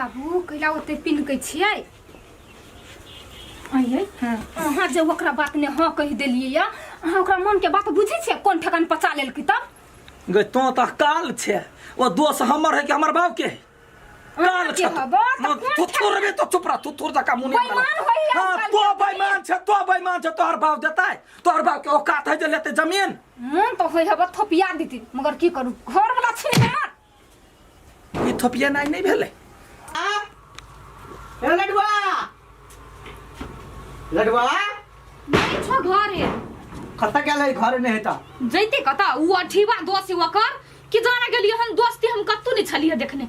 बाबू कैला ओते पिनकै छियै आइयै अहाँ जे ओकरा बात ने हाँ कहि देलियै या अहाँ ओकरा मन के बात बुझै छियै कोन ठेकान पचा लेलकै तब गै तो तऽ काल छै ओ दोष हमर है कि हमर बाप के है काल के छै हबो तऽ कोन तू थोर रे तो चुप रह तू थोर जका मुनि बेईमान होइए हां काल तो के बेईमान छै तो बेईमान छै तोहर बाप देतै तोहर बाप के औकात है जे लेतै जमीन मन तऽ होइ हबो थोपिया देती मगर की करू घर वाला छी हमर ई थोपिया नाइ नहि भेलै ए लडुआ लडुआ नहीं छो घरे कतऽ गेल है घरे नहि हेता जैते कतऽ उ अठीबा दोस्त ओकर कि जाना गेलियै हन दोस्ती हम कत्तू नहीं छलियै देखने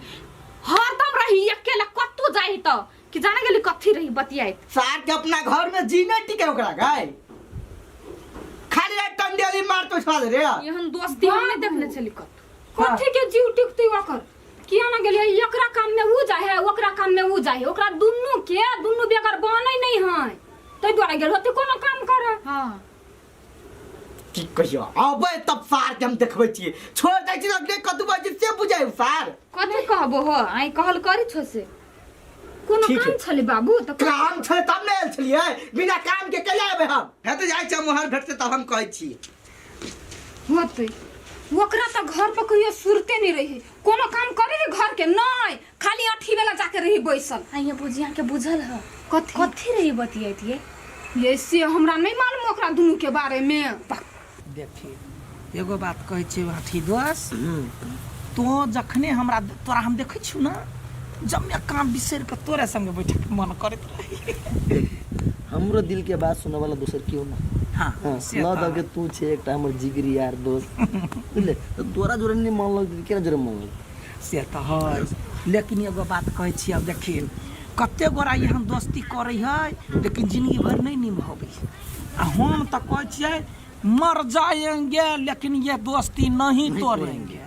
हरदम रही अकेला कत्तू जाही तऽ कि जाना गेली कथी रही बतियाइत सार के अपना घर में जी नहीं टिके ओकरा गाय खाली रात टंडियाली मार तो छा दे रे एहन दोस्ती हम नहीं देखने छली कत्तू कथी के जीव टिकते ओकर किया ना गेलियै एकरा काम में उ जाय है ओकरा काम में उ जाय है ओकरा दुनू के दुनू बेगर बनै नहीं है ताहि दुआरे गेल होते कोनो काम करे हाँ की कहियो अबै तब सार के हम देखबै छियै छोड़ दै छी अगले कतू बाजी से बुझाइ सार कथी कहबो हो आई कहल करी छो से कोनो ठीक काम है। छलै बाबू तऽ काम छलै तब ने आयल छलियै बिना काम के कैला एबै हम हेतै जाइ छै मुहर भेटतै तब हम कहै छी होतै ओकरा तऽ घर पर कहियो सुरते नहीं रही कोनो काम करे है घर के नहीं खाली अठी बेला जाके रही बैसल आइए बुझी अहाँके बुझल ह कथी कथी रही बतियाइत ये ये से हमरा नहीं मालूम ओकरा दुनू के बारे में देखी एगो बात कहै छियै अथी दोस तो जखने हमरा तोरा हम देखै छियौ ने जम्मे काम बिसरि कऽ तोरे संगे बैठके मन करैत रही हमरो दिल के बात सुनऽ वाला दोसर केओ ना हाँ हाँ, से न तऽ दके तू छे एकटा हमर जिगरी यार दोस्त बुझले तऽ तोरा जोरे नहीं मन लगतै केना जोरे मन लगतै से तऽ है लेकिन एगो बात कहै छी आब देखी कते गोरा एहन दोस्ती करै है लेकिन जिंदगी भरि नहि निभाबै आ हम तऽ कहै छियै मर जाएंगे लेकिन ये दोस्ती नहीं तोड़ेंगे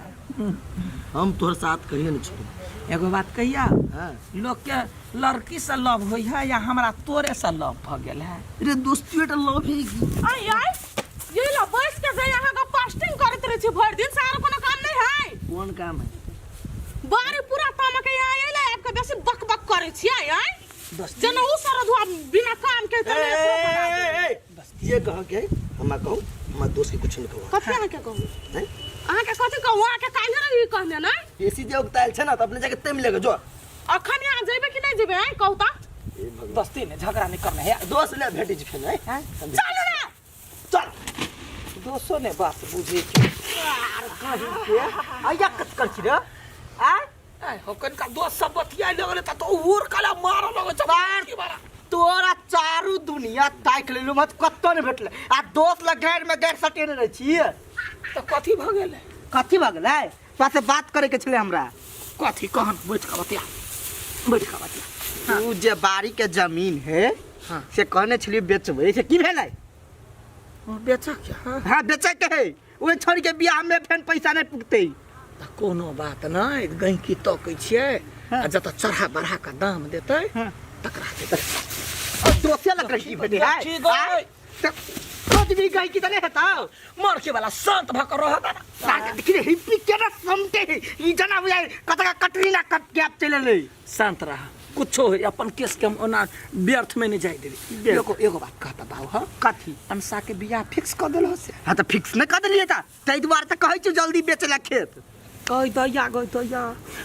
हम तोहर साथ कहियो नहीं छोड़ब एगो बात कहिया हाँ लोक के लड़की से लव होइ है या हमरा तोरे से लव भऽ गेल है रे दोस्ती एकटा लव है की आई आई ये ला बैस के गई अहाँ के पोस्टिंग करैत रहै छी भरि दिन से आरो कोनो काम नहीं है कोन काम है बारी पूरा तामा के यहाँ अइले आबि के बेसी बक बक करै छी आई आई जेना उ सर धुआ बिना काम के ए, तने ए, ए, ए, ये कह के हमरा कहू हमरा दोस्त के कुछ नहीं कहू कथी अहाँ के कहू हैं? अहाँ के कथी कहू अहाँ के काल्हि रही कहने ने बेसी जे उगतायल छै ना तऽ अपने जाके तेम लेके जो अखन यहाँ जेबै कि नहीं जेबै आँय कहू तऽ ए भगवान दोस्ती ने झगड़ा नहीं करना है दोस्त ले भेटै छै फेर हैं चलू ने चल दोस्तो ने बात बुझे के आया कत कर छी रे आ ऐ हो कनका दोस्त सब बतियाय लगले त तो उर कला मार लगे छै मार। की बारा तोरा चारू दुनिया ताकि लेलु मत कत्तो नहीं भेटले आ दोस्त लग गैर में गैर सटेने रहै छी त कथी भ गेलै कथी भऽ गेलै तोरा से बात करे के छलै हमरा कथी कहन बैठ के बतिया बैठ के बतिया उ जे बाड़ी के जमीन है हाँ। से कहने छलियै बेचबै से की भेलै बेचक के हाँ हाँ बेचे के है ओहि छोड़ के बियाह में फेन पैसा नहीं पुगतै तऽ कोनो बात नहि गैंकी तकै छियै आ जतऽ चढ़ा बढ़ा कऽ दाम देतै तकरा देतै और दोसे लग रही भेटे है ठीक है। कुछ भी गई की त नहीं हेतौ मर के वाला शांत भऽ कऽ रहत ना। सार देखी रे हिप्पी केना समटे है ई जना बुझाइ कतका कटरीना कट गैप चले ले शांत रह कुछो होय अपन केस के हम ओना व्यर्थ में नहीं जाय देबै एगो एगो बात कहता बाबू हाँ कथी अनसा के बियाह फिक्स कऽ देलहो से हाँ तऽ फिक्स नहीं कर देलियै तऽ ताहि दुआरे तऽ कहै छियौ जल्दी बेच ला खेत गई दैया गई दैया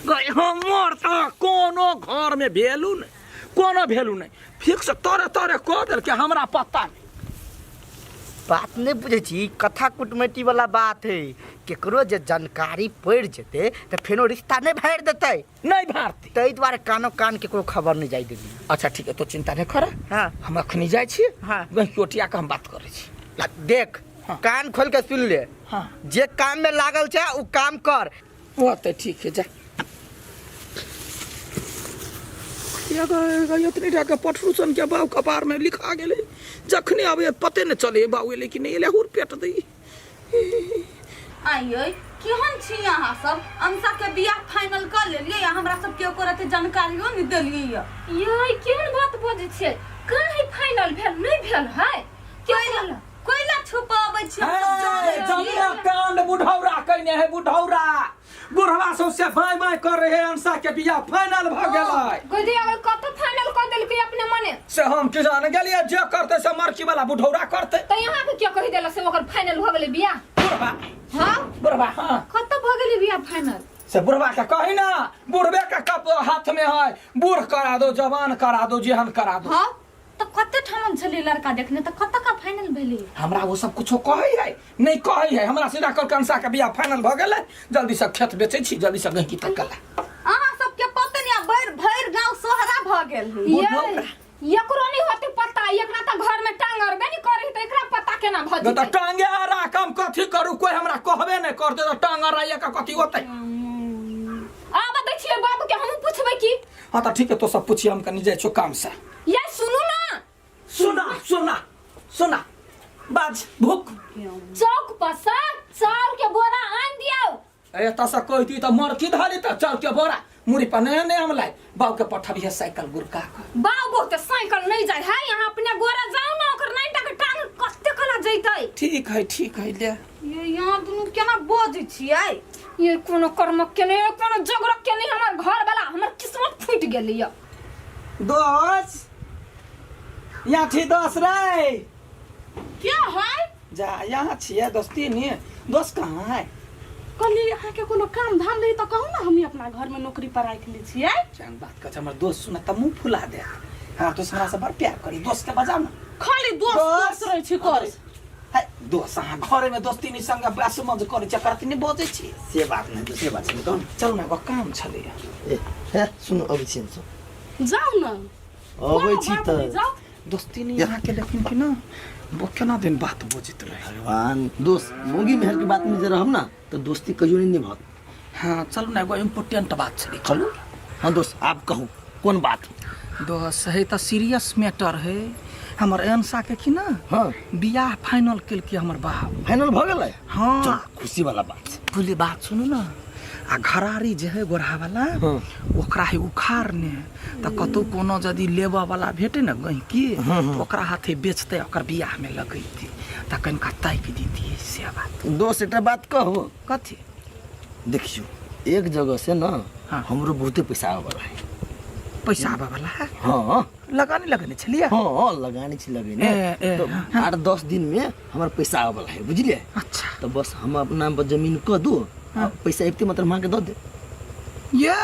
गई हमर तऽ कोनो घर में भेलू नहीं कोनो भेलू नहीं फिक्स तोरे तोरे कऽ देलकै हमरा पता नहीं बात नहि बुझै छी कथा कुटमैती वाला बात है केकरो जे जानकारी पड़ि जेतै तऽ फेनो रिश्ता नहि भाड़ि देतै नहीं भारती ताहि दुआरे कानो कान केकरो खबर नहि जाय देली अच्छा ठीक है तो चिंता नहीं कर हाँ। हम अखनी जाइ छी हाँ। गई ओटिया के हम बात करै छी ला, देख हाँ। कान खोल के सुन ले हाँ। जे काम में लागल छै उ काम कर वो तो ठीक है जा इतने टाका पठरू सन के बाऊ कपार में लिखा गेलै जखने आबै पते नहि चले बाऊ एलै कि नहि एलै हुर पेट दै आइयै केहन छी अहाँ सब अंशा के बियाह फाइनल कर लेलियै आ हमरा सबके ओकर एते जानकारियो नहि देलियै यऽ यै केहन बात बजै छियै कहीं फाइनल भेल नहि भेल है के कहलक? कोइला छुपाबै छी हम सब जानै छियै। जमिया कांड बुढ़ौरा कइने है बुढ़ौरा बुढ़वा सबसे बाय बाय कर रहे अंशा के बियाह फाइनल भ गेलै गदी अगर कत फाइनल कर देलकै अपने मने से हम की जाने गेलियै जे करतै से मरकी वाला बुढ़ौरा करतै त यहाँ के क्या कहि देला से ओकर फाइनल हो गेलै बियाह बुढ़बा हां बुढ़बा हाँ कत भ गेलै बियाह फाइनल से बुढ़बा के कही ना बुढ़बे के कप हाथ में है बूढ़ करा दो जवान करा दो जेहन करा दो हाँ तऽ कते ठाम छलै लड़का देखने तऽ कतऽ का फाइनल भेलै हमरा वो सब कुछो कहै है नहीं कहै है हमरा सीधा कल कंसा के बियाह फाइनल भ गेलै जल्दी से खेत बेचै छी जल्दी से गहिकी तक कला अहाँ सबके पते नहीं भरि भरि गांव सोहरा भ गेल है ये एकरो नहीं होते पता एकरा त घर में टांग अरबे नहीं करे त एकरा पता केना भ तऽ जेतै टांगे अरा कम कथी करू कोई हमरा कहबे नहीं करते तऽ टांग अरा के कथी होतै आब दै छियै बाबू के हमहूँ पुछबै की हाँ तऽ ठीक है तो सब पूछिए हम कनी जाइ छो काम से ये सुनू ना सुना सुना सुना बाज भूख चौक पर से चाउर के बोरा आन दियौ अरे तसा कहती तऽ मरकी धरी तऽ चाउर के बोरा मुड़ी पर नहीं नहीं हम लाई बाबू के पठबिहे साइकिल गुरका के बाबू बहुत साइकिल नहीं जाय है यहाँ अपने गोरा जाओ ना ओकर नहीं टाके टांग कते कला जैतै ठीक है ठीक है ले ये यहाँ दुनू केना बजै छियै ये कोनो कर्म के नहीं कोनो जगरक के नहीं हमर घर वाला हमर किस्मत फूट गेलै ये दोस यहाँ छी दोस रे क्या है जा यहाँ छियै दोस्ती नहीं दोस कहाँ है कहलियै अहाँके कोनो काम धाम रही तऽ कहू ने हमही अपना घरमे नौकरी पर राखि लै छियै चंग बात कर हमर दोस्त सुन त मुंह फुला दे हाँ तो हमरा से बड़ प्यार करी दोस्त के बजाओ ना खाली दोस्त दोस्त रहै छी करे है दोस्त अहाँ घरे में दोस्ती नहीं संग बास मज करै छै करती नहीं बजै छी से बात नहीं से बात छै कहू चलू ना एगो काम छलै ए हे सुनू अबै छी हमसब जाउ ने अबै छी बात तऽ नहि, जाउ दोस्ती नहीं अहाँ के लेकिन कि ना वो केना दिन बात बजैत रहे भगवान दोस्त मौगी मेहर के बात में जे रहब ना तऽ दोस्ती कहियो नहीं निभत हाँ चलू ना एगो इम्पोर्टेंट बात छलै चलू हाँ दोस्त आप कहू कोन बात दोस्त है तऽ सीरियस मैटर है हमर अंशा के कि ना हाँ बियाह फाइनल केलकै हमर बाप फाइनल भऽ गेलै हाँ चलू खुशी वाला बात छै पहिले बात सुनू ना आ घरारी जे है गोरहा वाला हाँ। ओकरा है उखाड़ने तऽ कतौ कोनो यदि लेबऽ वाला भेटे ने गहिकी तऽ ओकरा हाथे बेचतै ओकर बियाह में लगैतै तऽ कनिका ताकि दितियै से बात दोस्त एकटा बात कहू कथी देखियौ एक जगह से ना हाँ। हमरो बहुते पैसा आबऽ है पैसा आबऽ वाला है हाँ लगाने लगने छलियै हाँ लगाने छी लगेने ए, ए, तो हाँ। 8-10 दिन में हमर पैसा आबऽ वाला है बुझलियै अच्छा तो बस हम अपना नाम पर जमीन कऽ दू आ पैसा अबिते मतलब अहाँके दऽ देब ये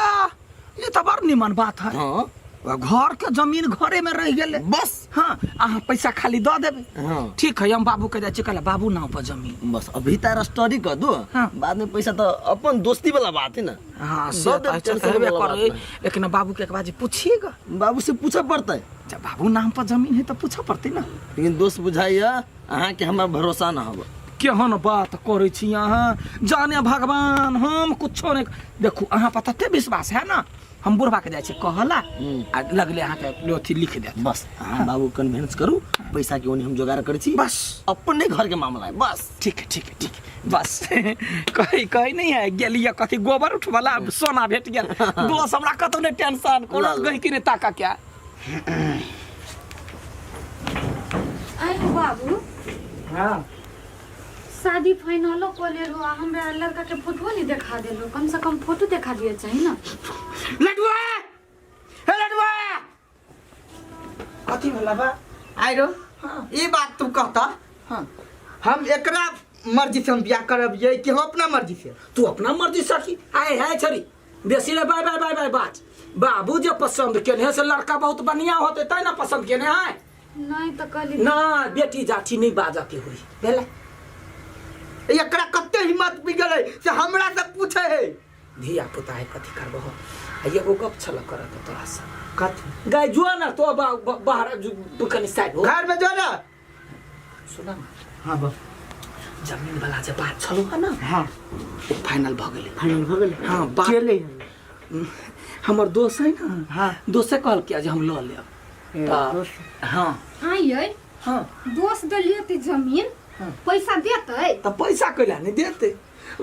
ये तऽ बड़ निमन बात है हाँ घर के जमीन घरे में रह गेलै बस हाँ अहाँ पैसा खाली दऽ देबै हाँ ठीक है हम बाबू के जाइ छी कहला बाबू नाव पर जमीन बस अभी तार स्टडी कर दो हाँ। बाद में पैसा तो अपन दोस्ती वाला बात है ना हाँ से दऽ तऽ देब अच्छा टेंशन हेबे वाला बात करै नहीं। लेकिन बाबू के एक बार जे पूछिएगा बाबू से पूछऽ पड़तै जब बाबू नाम पर जमीन है तऽ पूछऽ पड़तै ना लेकिन दोस्त बुझाइया अहाँके हमरा भरोसा ना हब केहन बात करै छी अहाँ जाने भगवान हम कुछो नहि देखू अहाँ पर तते विश्वास है ना हम बुढ़बा के जाइ छी कहला आ लगले अहाँके अथी लिख देत बस अहाँ बाबू कन्विंस करू पैसा के ओनी हम जोगाड़ करै छी बस अपने घर के मामला है बस ठीक है ठीक है ठीक है बस कही कही नहीं है गेलियै कथी गोबर उठवला सोना भेट गेल दोस्त हमरा कतौ नहि टेंशन कोनो ला, ला। गहिकी नहि ताका क्या आइ हो बाबू हाँ शादी फाइनलो कऽ लेलहो आ हमरा लड़का के फोटो नहीं देखा देलहो कम से कम फोटो देखा दिए चाही ना लडुआ हे लडुआ कथी भेला बा आइरो ई बात तू कहता हाँ हम एकरा मर्जी से हम बियाह करब ये कि हम अपना मर्जी से तू अपना मर्जी सखी आए है छरी बेसी रे बाय बाय बाय बाय बात बाबू जे पसंद केने से लड़का बहुत बढ़िया होते तै ना पसंद केने है नहीं तो कहली ना बेटी जाठी नहीं बाजा के हुई भेलै एकरा कते हिम्मत भी गेलै से हमरा से पूछे है धिया पुता है कथी करबो आ एगो गप छल करत तोरा से कथी गाय जो ना तो बाहर तू कनी साइड हो घर में जो ना सुना ना हाँ बस जमीन वाला जे बात छलो है ना हाँ ओ फाइनल भ गेलै फाइनल हो गेलै हाँ बात के ले हमर दोस्त है ना हाँ। दोसे कहल कि जे हम लऽ लेब ए, तऽ दोस्त। हाँ आइए हाँ दोस्त देलिए ते जमीन पैसा देतै तऽ पैसा कैला नहीं देते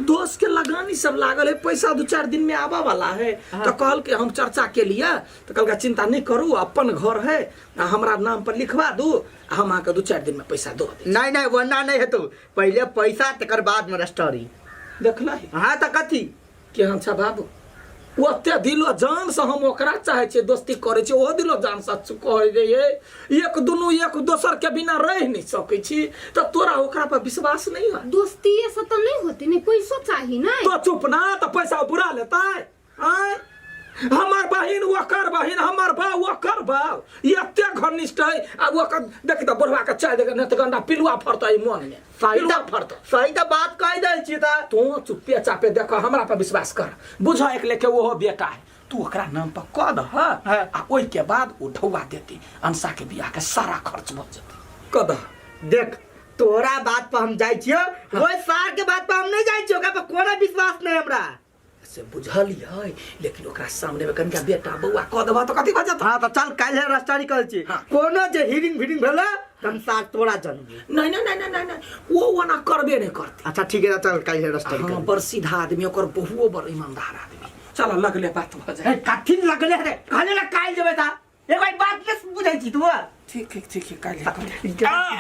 दोस्त के लगानी सब लागल है पैसा दू चार दिन में आबा वाला है तो कहल के हम चर्चा के लिए तो कहल चिंता नहीं करू अपन घर है आ हमरा नाम पर लिखवा दू आ हम अहाँके दू चार दिन में पैसा दऽ देब नहीं नहीं वरना नहीं हेतौ पहिले पैसा तकर बाद में रजिस्ट्री देखला है हाँ तऽ कथी केहन छ बाबू ओते दिलो जान से हम ओकरा चाहे छियै दोस्ती करै छियै ओहो दिलो जान से कहै रहियै एक दुनू एक दोसर के बिना रहि नहि सकै छी तऽ तोरा ओकरा पर विश्वास नहीं है दोस्तीये से तऽ नहीं होते नहीं पैसो चाही नहीं तो चुप ना तऽ पैसा बुरा लेतै आँय हमर बहिन ओकर बहिन हमर बाप ओकर बाप एते घनिष्ठ है आ ओकर देख तऽ बुढ़वा के चाय देख नहि तऽ गंडा पिलुआ फड़तै मन में पिलुआ फड़तै सही तऽ बात कहि दै छी तऽ तू चुप्पे चापे देख हमरा पर विश्वास कर बुझ एक लेके ओहो बेटा है तू ओकरा नाम पर कऽ दह हाँ। आ ओहिके बाद ओ ढौआ देती अंसा के बियाह के सारा खर्च भऽ जेतै कऽ दह देख तोरा बात पर हम जाइ छियो ओहि सार के बात पर हम नहीं जाइ छियो ओकरा पर कोनो विश्वास नहीं हमरा से बुझलियै लेकिन ओकरा सामने में कनिका बेटा बौआ कऽ देबह तऽ कथी भऽ जेतौ हाँ तऽ चल काल्हि रजिस्ट्री करै छी हाँ। कोनो जे हिरिंग फिरिंग भेलै तऽ हम सार तोरा जनबी नहीं नहीं नहीं नहीं नहीं नहीं ओ ओना करबे नहीं करते अच्छा ठीक है चल काल्हि रजिस्ट्री हाँ कर बड़ सीधा आदमी ओकर बहुओ बड़ ईमानदार आदमी चल लगले बात भऽ जाए ए कथी लगले रे कहले ना काल्हि जेबै ता एगो ई बात नहीं बुझै छी तू ठीक ठीक ठीक है काल्हि करबै।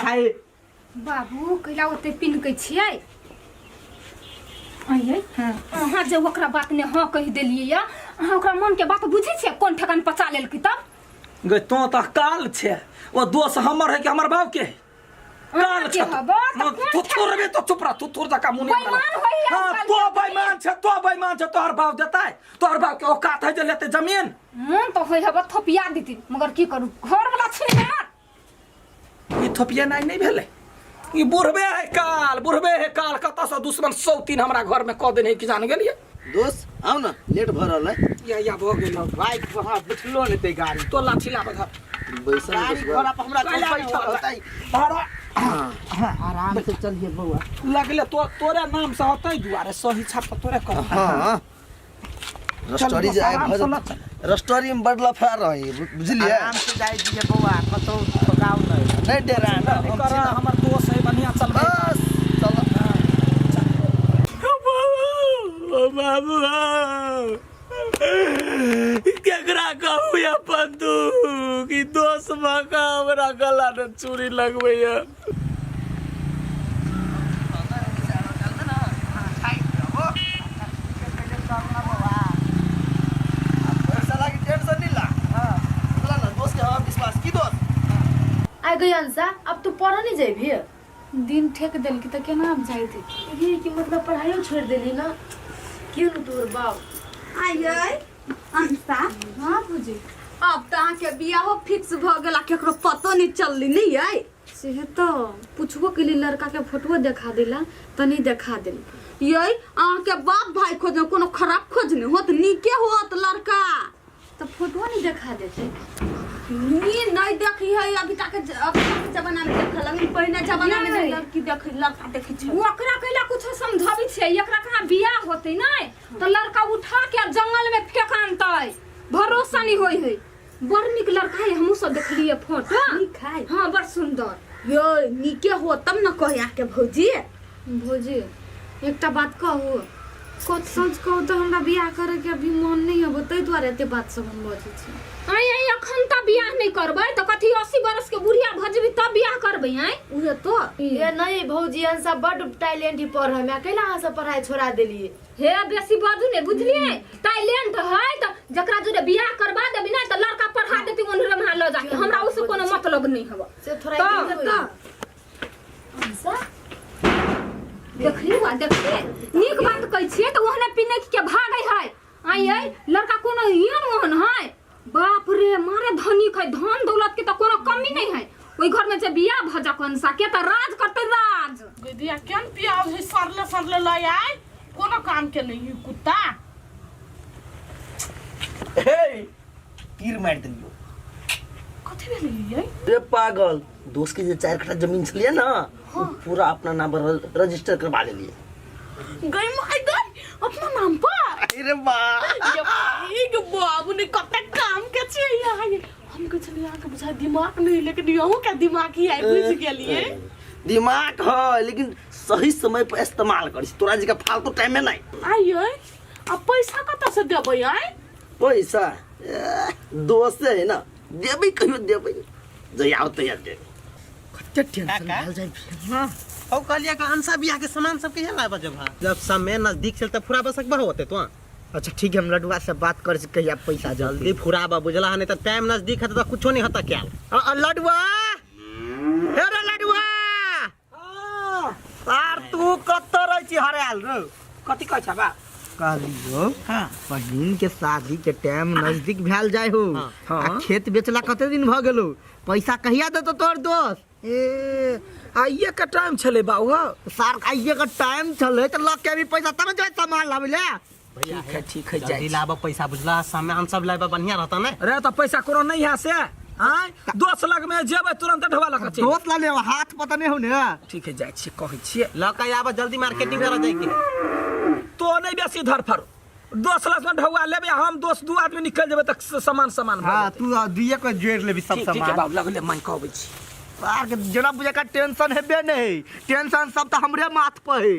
भाई बाबू कैला ओते पिनकै छियै आइयै अहाँ जे ओकरा बात ने हाँ कहि देलियै या अहाँ ओकरा मन के बात बुझै छियै कोन ठेकान पचा लेलकै तब गै तो तऽ काल छै ओ दोष हमर है कि हमर बाप के है काल अहाँके छै हबो तऽ कोन तू थोड़बे तो चुप रह तू थोड़ जका मुँह नहीं बेईमान होइए हाँ आजकल तो के बेईमान छै तो बेईमान छै तोहर बाप देतै तोहर बाप के औकात है जे लेतै जमीन मन तऽ होइ हबो थोपिया देती मगर की करू घर वाला छै ने ई थोपियनाइ नहि भेलै ई बुढ़बे है काल बुढ़बे है काल कतऽसँ दुश्मन सौ तीन हमरा घरमे कऽ देने है कि जान गेलियै दोस्त आउ ने लेट भऽ रहल है या या भऽ गेल बाइक पर हमरा बैठलो नहि ते गाड़ी तो लाठी लाबऽ धर बैसल गाड़ी घोड़ा पर हमरा कैला नहि बैठल होतै। होतै आराम से चलिए बौआ लगले तो तोरे नाम से होतै दुआरे सही छाप तऽ तोरे कर हाँ रस्टोरी जे आइ आराम भऽ से लऽ जेतै रस्टोरी में बड़ लफड़ा रही बुझलियै आराम से जाइ दिए बौआ कतौ ठोकाउ नहि नहि डेरा ने हम कर छी ने। हमर दोस्त है बढ़िया चलबै बस चल बाबू केकरा कहू अपन दुख ई दोस्त मका हमरा गला ने चूड़ी लगबैया पैसा लागी टेंशन नहीं ला हां बोला ना दोस्त के हम विश्वास की दोस्त आ गई अंशा अब तू पढ़ नहीं जेबी दिन ठेक देलकी तऽ केना आब जाइत ये कि मतलब पढ़ाइयो छोड़ देली ना क्यों न तोर बाप आइयै अंशा हाँ भौजी अब तऽ अहाँके बियाहो फिक्स भऽ गेल आ केकरो पतो नहि चलली नहि यै से तऽ पूछबो केली लड़का के फोटो देखा दिला तऽ नहीं देखा दिल यै अहाँके बाप भाई खोजने कोनो खराब खोजने होत नीके होत लड़का तऽ फोटो नहीं देखा देते नी नहीं देखी है अभी तक के अभी तक के जमाना में देखल लेकिन पहिने जमाना में नहीं। लड़की देखी लड़का देखी छै ओकरा कैला कुछो समझाबै छै एकरा कहाँ बियाह होतै नहि तऽ लड़का उठा के आ जंगल में फेंक आनतै भरोसा नहीं होय है बड़ नीक लड़का है हमहूँ सब देखलिए फोटो नीक है हाँ बड़ सुंदर यै नीके हो तब न कही अहाँके भौजी भौजी एकटा बात कहू कत सच कहू तऽ हमरा बियाह करे के अभी मन नहीं हबो ताहि दुआरे एते बात सब हम बजै छी आँय आँय अखन तऽ बियाह नहीं करबै तऽ कथी 80 बरस के बुढ़िया भजबी तब बियाह करबै आँय उहे तो ये नहीं भौजी अंशा बड टैलेंट ही पढ़े में अकेला अहाँ सब पढ़ाई छोड़ा देलिए हे बेसी बाजू ने बुझलिए टैलेंट है तऽ जकरा जोरे बियाह करबा देबी ने तऽ लड़का पढ़ा देती ओन्हरे वहाँ लऽ जाके हमरा उससे कोनो मतलब नहीं हबो से थोड़ा तऽ- तऽ देखली वा देखली नीक बात कहै छियै तऽ ओहने पिनक के भागै है आइ आइ लड़का कोनो एहन ओहन है बाप रे मारे धनिक है धन दौलत के तऽ कोनो कमी नहीं है ओहि घर में जे बियाह भऽ जा कंसा के तऽ राज करतै राज गदिया केन पियाज है सरले सरले लय आय कोनो काम के नहीं है कुत्ता हे तीर मारि देलियो कथी भेलै यै रे पागल दोस्त के जे 4 कट्ठा जमीन छलियै ना ओ पूरा अपना नाम पर रजिस्टर करवा लेलियै गई माय गई अपना नाम पर अरे बा ये भाई के बाबू ने कते काम के छै यहाँ ये हम कहै छलियै अहाँके बुझाय दिमाग नहीं लेकिन यहू के दिमाग ही आइ बुझि गेलियै दिमाग है लेकिन सही समय पर इस्तेमाल करी तोरा जी का फालतू टाइम में नहीं आइयै आ पैसा कतऽ से देबै आइ पैसा दोस्त है ना देबै कहियो देबै जहिया आओ तहिया देबै कते टेंशन भेल जाइ ना हौ कहलिया का अंशा बियाह के सामान सब कहिया लाबऽ जब जब समय नजदीक छल तब फुराबऽ सकबा होते तो अच्छा ठीक है, हम लडुआ से बात कर से कहिया पैसा जल्दी जल्दी फुराबा बुझला, नहीं तो टाइम नजदीक है तो कुछो नहीं होता क्या। लडुआ, हे रे लडुआ, आर तू कतऽ रहै छी हरायल रो? कथी कहै छ बा? कहलियो हाँ। बहिन के शादी के टाइम नजदीक भेल जाय हो। हाँ। आ खेत बेचला कते दिन भ गेलो? पैसा कहिया देतो तोहर दोस्त? ए, आइए के टाइम छलै बाबू हौ। सार आइए के टाइम छलै तऽ लऽ के अभी पैसा तब जो सामान लाबै ले। भैया ठीक है, ठीक है, जल्दी जाइ छी। लाबऽ पैसा बुझला, सामान सब लाबऽ बढ़िया रहता ने। रे तऽ पैसा कोनो नहीं है से आँय, दोस्त लग में जेबै तुरंत ढोआ लग चलि। दोस्त ला ले हाथ पता नहीं हो ने। ठीक है, जाइ छियै, कहै छियै। लऽ के आबऽ जल्दी, मार्केटिंग करऽ जाइके। तो नहीं बेसी धरफड़, दोस्त लग में ढौआ लेबै आ हम दोस्त दू आदमी निकल जेबै तऽ सामान सामान भऽ हाँ जेतै। तू दुइये के जोड़ लेबी सब ठीक ठीक है सामान। बाबू, लगले मांगि कऽ अबै छी। आर के जेना बुझे का टेंशन हेबे नहीं, टेंशन सब तऽ हमरे माथ पर है।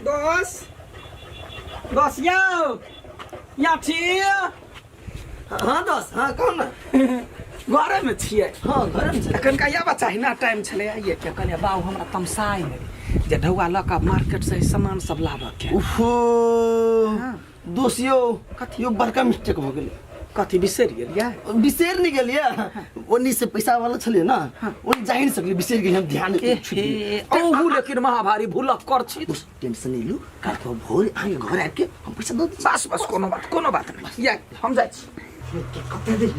दोस्त, दोस्त यौ, यहाँ छी? हाँ दोस्त, हाँ कहू ने। घरेमे छियै? हाँ घरेमे छियै। एखन का आबऽ चाही ना, टाइम छलै आइए के। कहलियै बाबू हमरा तमसाइ है जे ढौआ लऽ कऽ मार्केट से सामान सब लाबऽ के। उफो दोस्त यौ, कथी? यौ बड़का मिस्टेक भऽ गेलै। कथी बिसरि गेलियै? बिसरि नहि गेलियै, ओन्नी से पैसा वाला छलियै ने, ओन्नी जा ही नहि सकलियै, बिसरि गेलियै हम, ध्यान छुटि गेलै। अहू लेकिन महाभारी भूलक कर छी। दोस्त टेंशन नहि लू, काल्हि खुना भोर अहाँके घर आबि के हम पैसा दऽ दै छी। बस बस, कोनो बात, कोनो बात नहि, या हम जाइ छी। कते दिन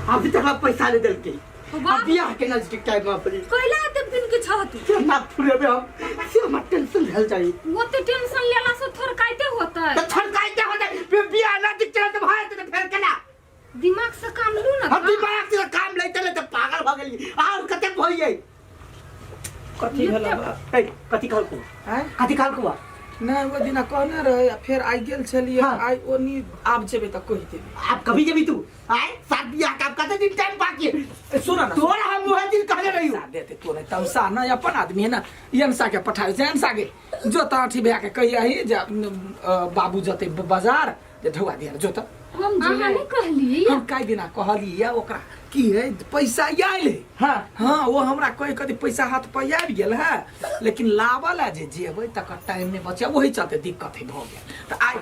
अभी तक हमरा पैसा नहीं देलकै। आ बियाह के नजदीक टाइम में अपने कैला एते दिन के छह तू? से ना फुरेबे हम, से हमरा टेंशन भेल जाई। ओते टेंशन लेला से थोड़ काइते होतै। त छड़काइते होतै, बियाह नजदीक चले त भाई त फेर केना? दिमाग से काम लू ना। हम दिमाग से काम लेते लेते पागल भ गेली। और कते भइयै? कथी भेल बा? ए कथी कहलकू? आँय? कथी कहलकू? नहि, ओहि दिना कहने रहै आ फेर आइ गेल छलियै। हाँ। आइ ओनी आब जेबै तऽ कहि देबै। आप कभी जेबी तू? आय सात बियाह का कते दिन टाइम बाकी है? ए, सुन ना। तोरा हम वह दिन कहले रही। पैसा देते तो नहीं तमसा ना, अपन आदमी है ना, यमसा के पठाए छै यमसा के जो त अथी भए के कहिया जे बाबू जते बाजार जे ढौआ दिया जो त। हम अहाँ नहीं कहलियै? हम काई दिना कहलियै ओकरा की है पैसा आयल है। हाँ। हाँ, वो हमरा कहि कथी पैसा हाथ पर आबि गेल है, लेकिन लाबऽ लए जे जेबै तकर टाइम नहि बचै, वही चलते दिक्कत है भऽ गेल तऽ आइ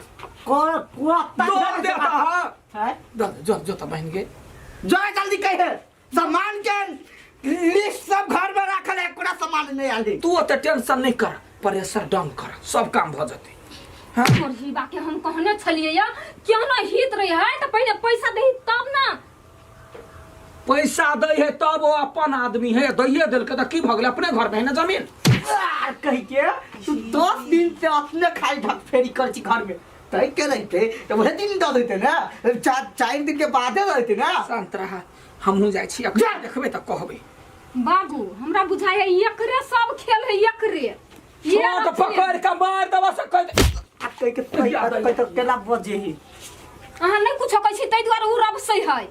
को को दऽ देता। हाँ है दऽ दे, जो जो तऽ बहिन गे जो जल्दी कहे सामान के लिस्ट सब घर में रखल है, पूरा सामान नहीं आयल है। तू ओते टेंशन नहीं कर, प्रेशर डाउन कर, सब काम भऽ जेतै। हाँ। तोर हिबा के हम कहने छलियै या क्यों ना हित रहे है तऽ पहिले पैसा दही तब ना। पैसा दै है तब वो अपन आदमी है, दैये देलकै तऽ की भऽ गेलै, अपने घर में है ना जमीन। आर कहि के तू 10 दिन से अपने खाली ढक फेरी कर छी घर में, तै के रहते तो वह दिन दऽ देते ना, चार दिन के बादे दऽ देते ना। शांत रहा, हमहूँ जाइ छी, अखन देखबै तऽ कहबै। बाबू हमरा बुझाइ है एकरे सब खेल है एकरे। ये छोट रखिए। पकड़ के मार देबा से कहि दे। आ कहि के कहि के केना बजे ही? अहाँ नहीं कुछो कहै छी ताहि दुआरे उ रबसै है।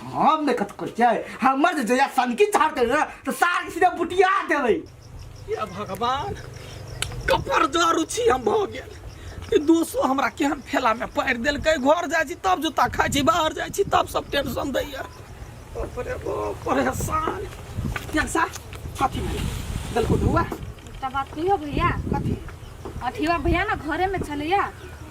हम नहीं कत कर छै, हमर जे जया सनकी झाड़ते ना तो सार के सीधा बुटिया देबै। या भगवान, कपर जरू छी हम भऽ गेल। ई दोसो हमरा केहन फेला में पारि देलकै, घर जाइ छी तब जूता खाइ छी, बाहर जाइ छी तब सब टेंशन दैया। बाप रे बाप, परेशान। सा कथी भेलै? देलको ढुआ? एकटा बात कहियो भैया। कथी? अठिवा भैया ना घरे में छलैया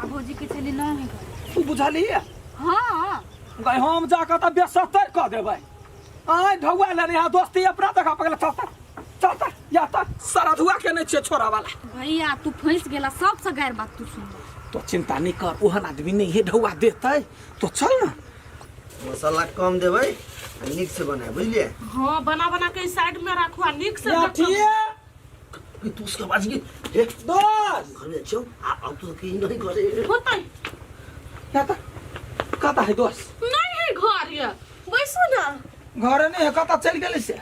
आ भौजी के छली न है घर। तू बुझलियै? हाँ। गई हम जाकऽ तऽ बेसतर कऽ देबै। आय ढौआ लेने यहाँ दोस्ती अपना देखा पकड़, चलता चलता या तऽ सरधुआ के नहीं छियै छोड़ा वाला। भैया तू फंस गेला, सबसे गैर बात तू सुन। तो चिंता नहीं कर, ओहन आदमी नहीं है, ढौआ देतै तो चल ना। मसाला कम देबै आ नीक से बनाए, बुझलियै? हाँ, बना बना के साइड में राखू आ नीक से या देखू। ठीक ई दोस्त के आवाज के हे दोस्त घर में छौ आ अब तो की नहीं करे होतै। या तऽ कतऽ है दोस्त? नहीं है घर, ये बैसू ना। घर नहीं है, कतऽ चलि गेलै से?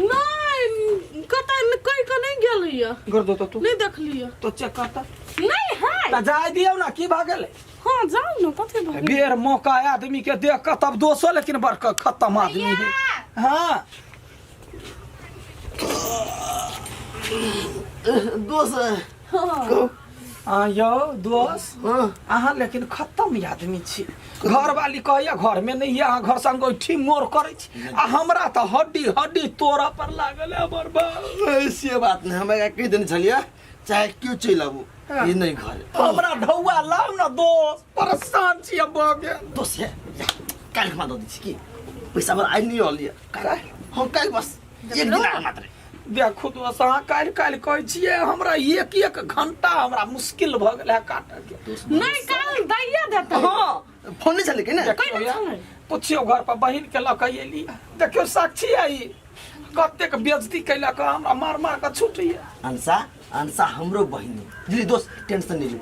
नहीं कतऽ कहि के नहीं गेलैया। घर दो तो तू नहीं देखलियै। तो चेक करता नहीं है तऽ जाय दियौ ना, की भऽ गेलै? हाँ जाओ ना, कथी भऽ गेलै? बेर मौका आदमी के देख कऽ तब दोसो, लेकिन बड़ खत्म आदमी है। हाँ दोस्त हाँ। आ यौ दोस्त, हाँ अहाँ लेकिन खत्म आदमी छी। घरवाली कहैया घर में नहीं है, अहाँ घर संग गोइठी मोर करै छी आ हमरा तऽ हड्डी हड्डी तोड़ा पर लागल है हमर बाप। से बात नहीं, हमरा कहि देने छलियै चाहे क्यों चलि आबू ई नहीं घर हमरा ढौआ लाउ ना दोस्त परेशान छी हम भऽ गेल दोस्त है काल्हि खुमा दऽ दै छी की पैसा हमरा आइ नहि रहल यऽ काल्हि हम काल्हि बस एक दिन आर मात्र देखू दोस्त अहाँ काल्हि काल्हि कहै छियै हमरा एक एक घंटा हमरा मुश्किल भऽ गेल है काटऽ के नहीं काल दैया देतै हँ फोन नहि छलै कि ने देखियौ यार, पुछियौ घर पर बहिन के लऽ कऽ एली देखियौ साक्षी आई कतेक बेइज्जती कैलक हमरा मार मार कऽ छुटैया अंसा अंसा हमरो बहिनी बुझली दोस्त टेंशन नहीं जो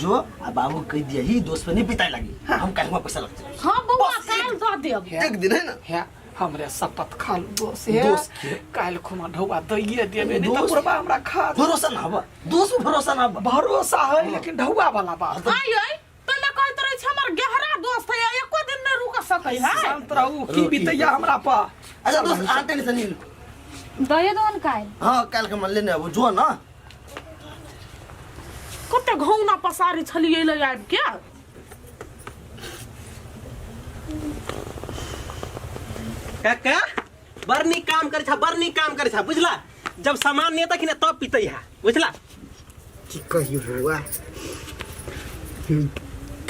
जो आ बाबू कह दिया ही दोस्त पे नहीं पिताई लगी हम काल्हि हुआ पैसा लगते हाँ बौआ काल दऽ देब एक दिन है ना हे हमरे शपथ खा लू दोस्त हे दोस्त के? काल्हि खुमा ढौआ दैये देबे नहीं तऽ दोस्त? बुढ़बा हमरा खा भरोसा ना हवा दोस्त पे भरोसा ना हवा भरोसा है लेकिन ढौआ वाला बात आइ अइ तैला कहैत रहै छै हमर गहरा दोस्त है एको दिन नहीं रुक सकै है शांत रहू की बीतैया हमरा पर अच्छा दोस्त अहाँ टेंशन नहीं लू दए दोन काल्हि हाँ काल्हि के मन लेने आबू जो ना कते घौना पसारी छलियै लग आबि के काका बड़ नीक काम करै छा बड़ नीक काम करै छा बुझला जब सामान नहीं तखने तब पीतै है बुझला की कहियो बौआ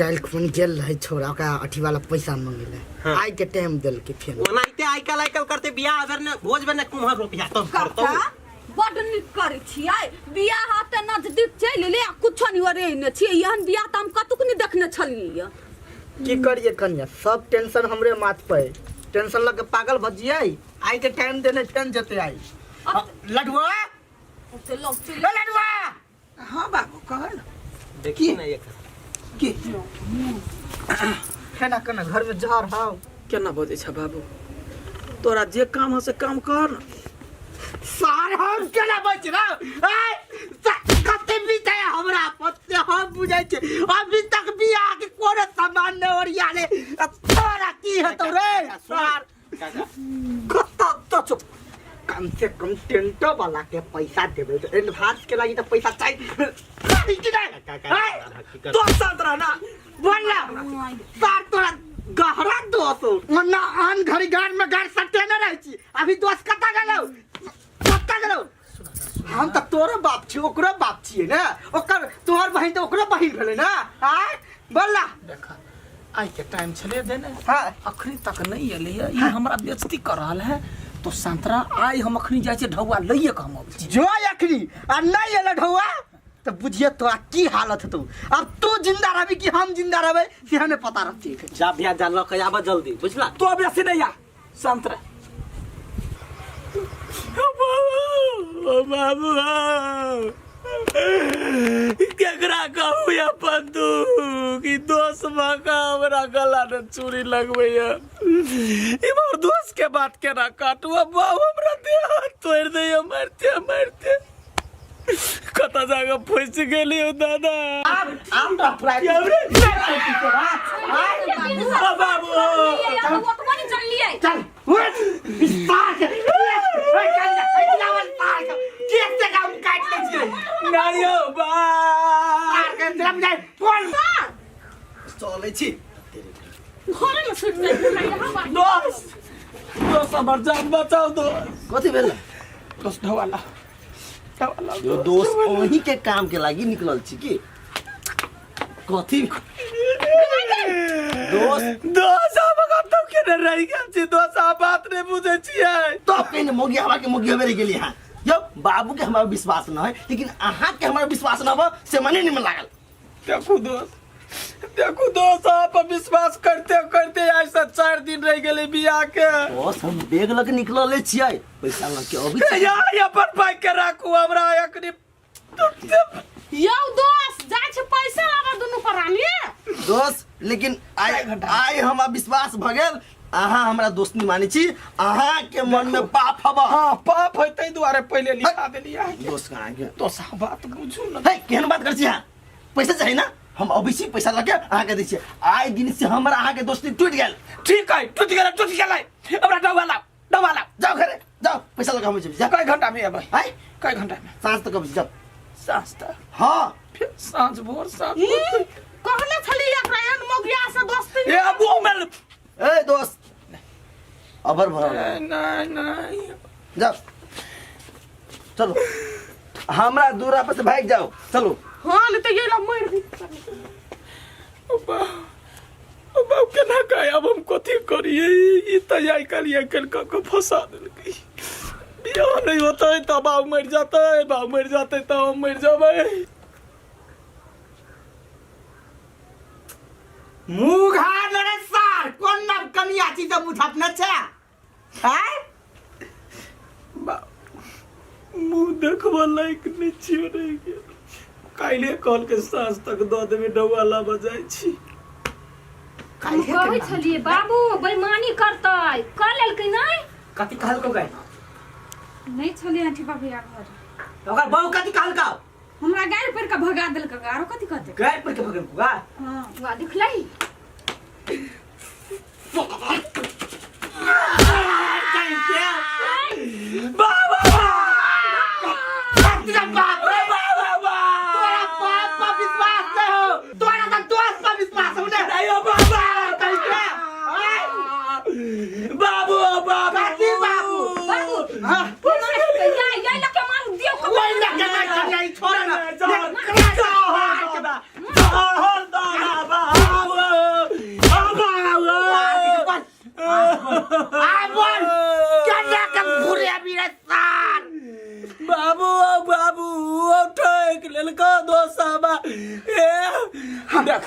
काल्हि खुन गेल रहै छौड़ा ओकरा अथी वाला पैसा मंगे ले हाँ। आइ के टाइम देलकै फेर ओनाहिते आइ काल्हि आइ काल्हि करते बियाह बेर ने भोज बेर ने कुम्हर रोपिया तब करतौ काका बड नीक करै छियै बियाह तऽ नजदीक चलि एलै आ कुछो नहि ओरेने छियै एहन बियाह तऽ हम कतुक नहि देखने छलियै की करिए कन्या सब टेंशन हमरे माथ पर है। टेंशन लग के पागल भऽ जियै आइ के टाइम देने फेन जेतै आइ लडुआ ओते लग चलि ए लडुआ हाँ बाबू कह ना देखी ना एक की केना केना घर में जहर हौ केना बजै छ बाबू तोरा जे काम हो से काम कर न। सार हम केना बच रहा कते बीते हमरा पत्ते हम बुझै छी अभी तक बियाह के कोनो सामान नहीं ओरिया ले तोरा की हेतौ रे सार कत तो चुप कम से कम टेंटो वाला के पैसा देबे तो एडवांस के लागी तो पैसा चाहिए चाही कि नहीं आय, तो शांत रह ना बोल ना सार तोरा गहरा दोष हो ना आन घड़ी गाड़ में गाड़ सटेने रहै छी अभी दोष कतऽ गेलौ कतऽ गेलौ हम तऽ तोरो बाप छी ओकरो बाप छियै ने ओकर तोहर बहिन तऽ ओकरो बहिन भेलै ने आय बोल ना देख आइ के टाइम छले देने हाँ। अखनी तक नहीं एलै है ई हमरा बेइज्जती कर रहल है तो संतरा आइ हम अखनी जाइ छियै ढौआ लइए के हम अबै छी जो अखनी आ नहीं एलै ढौआ तऽ बुझिए तोरा की हालत हेतौ अब तू जिंदा रहबी कि हम जिंदा रहबै से हमें पता रहती जा भैया जा लऽ के आबऽ जल्दी बुझला तो अब ऐसे नहीं आ शांत रह ओ बाबू केकरा कहू अपन दुख ई दोस्त मका हमरा गला ने चूड़ी लगबैया इमहर दोस्त के बात केना काटू अब बाबू हमरा देह हाथ तोड़ि दैया मारिते मारिते कतऽ जाके फँसि गेलियौ दादा आम तो फ्राई ओ बाबू ओतबो नहि जानलियै चल उठ सार के ओए कन्या ए सार के केक से काम काट ले छियै नहि यौ बा सार के जम जाय फोन चलै छी घरे में सुति जाइ यहाँ बाहर। दोस्त दोस्त हमर जान बचाओ दोस्त कथी भेल दोस्त ढवाला ढवाला यो दोस्त अहीं के काम के लागि निकलल छी की कथी दोस्त दोस्त हम कतौ केने रहि गेल छी दोस्त अहाँ बात नहि बुझै छियै तब कहीं मौगी हवा के मौगी हवे रहि गेली अहाँ यौ बाबू के हमरा विश्वास न है लेकिन अहाँ के हमरा विश्वास न बा से मने नहीं लागल देखू दोस्त देखू दोस्त अहाँ पर विश्वास करते करते आइ से 4 दिन रहि गेलै बियाह के बस हम बैग लऽ के निकलले छियै पैसा लऽ के अबै छी यार अपन बाइक के राखू हमरा अखनी यौ दोस्त जाइ छै पैसा लाबऽ दुनू प्राणी दोस्त लेकिन आइ आइ हमरा विश्वास भऽ गेल अहाँ हमरा दोस्त नहीं मानै छी अहाँ के मन में पाप हवा हाँ पाप है ताहि दुआरे पहिले लिखा देलियै अहाँके। दोस्त कहाँ के दोस्त अहाँ बात बुझू ने हे केहन बात करै छी अहाँ पैसा चाही ना हम अबै छी पैसा लऽ के अहाँके दै छी आइ दिन से हमर अहाँके दोस्ती टूटि गेल ठीक है टूटि गेलै टूटि गेलै हमरा डबा लाउ डबा लाउ जाओ घरे जाओ पैसा लऽ के हम जाउ कय घंटा में एबै आइ कय घंटा में साँझ तक अबै छी जाओ साँझ तक हाँ फिर साँझ भोर साँझ ई कहने छली एकरा एहन मौगिया से दोस्ती ए मुँह में ए दोस्त अबर भरल नहीं नहीं जाओ चलो हमरा दूरा पर से भाग जाओ चलो हाँ नहीं तो ये ला मर भी बाबू केना कहे अब हम कथी करिए ई तऽ आइ काल्हि आइ काल्हि कऽ कऽ फंसा देलकै बियाह नहि होतै तऽ बाबू मरि जेतै बाबू मरि जेतै तऽ हम मरि जेबै मुँह घा रे सार कोन नव कनिया छी जे मुँह झपने छै आँय मुँह देखबऽ लायक नहि छियो रहि गेल काल्हिए कहलकै साँझ तक दऽ देबै डौआ लाबऽ जाइ छी हम कहै छलियै बाबू बेईमानी करतै कऽ लेलकै नहि कथी कहलकौ गै नहि छलियै अंठी भैया घर ओकर बहू कथी कहलकौ हमरा गारि पढ़ि कऽ भगा देलकै आरो कथी कहतै गारि पढ़ि कऽ भगेलकौ गा हँ वा देखलही बाप रे तोरा बाप पर विश्वास नहीं हो तोरा तो दोस्त पर विश्वास हो नहीं हो बाबा बाबू बाबू कथी बाबू बाबू हाँ या या लके मारू दियो कपार कोई ना के नहीं करिया छोड़ ना आ बोल केना के भूरे अभी रे सार बाबू ओ बाबू ओ ठोक लेलको दोसाबा ए देख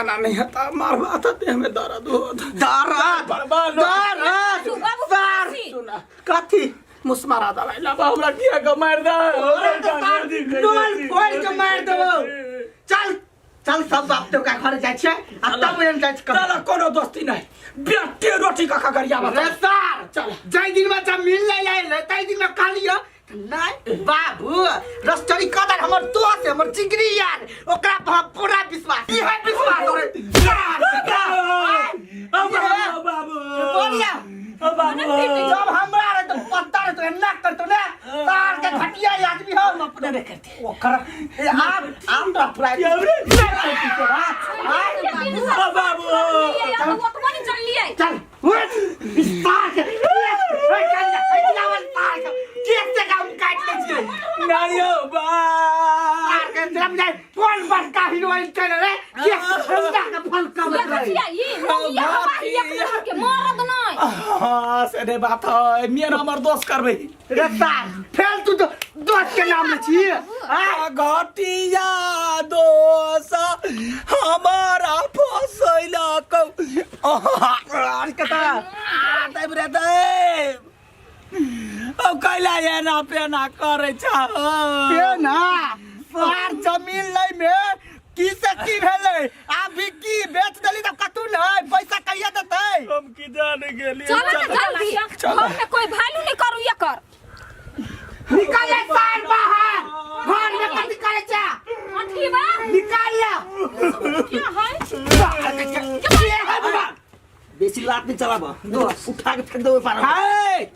एना नहीं हता मारबा त देह में दर्द होत दर्द बर्बाद दर्द बाबू सार सुना कथी मुसमारा दवाई लाबा हमरा किया के मार दे नोल फोड़ के मार देबो चल चल सब बाप तो का घर जाइ छै आ तब एहन जाइ छै चल कोनो दोस्ती नहीं बेटे रोटी का खगरिया रे सार चल। जाहि दिन में जब मिल ले आयल रहे ताहि दिन में कहलियो नहीं बाबू रस्टरी कदर हमर दोस्त है, हमर जिगरी यार ओकरा पर हम पूरा विश्वास ई है विश्वास रे बाबू बोलिया जब हमरा रहे तो पत्ता रहे तो एना करतो ने तार के घटिया आदमी हम अपने नहीं करते ओकर ए, आब आब तो पूरा बाबू ओतबो नहीं जानलियै चल उठ इस तार के ए चल जा कैसे आवल तार के केक से हम काट ले छियै नहीं हो बा तार के तरफ जाए कौन बड़का हीरोइन चल रे केक ठंडा के फल कमत रहे देखियै ई मौगिया हवा ही एक नंबर के मरद नहीं हाँ से नहीं बात है मेरा हमर दोस्त करबे रे तार फेल तू तो दोस्त के नाम ले छी आ घटिया दोस हमारा फसैलक आर कता आ देब रे देब ओ कैला एना पेना करै छ पे ना सार जमीन लै में की से की भेलै आब भी की बेच देली तब कतू नहीं पैसा कहिया देतै हम की जाने गेलियै चलो ना जल्दी घर में कोई वैल्यू नहीं करू एकर निकाल ले सार बाहर घर में कथी करे छे अथी बा निकाल ले क्या है के है बाबा बेसी लात नहीं चलाब उठा के फेंक देबै पारा हाय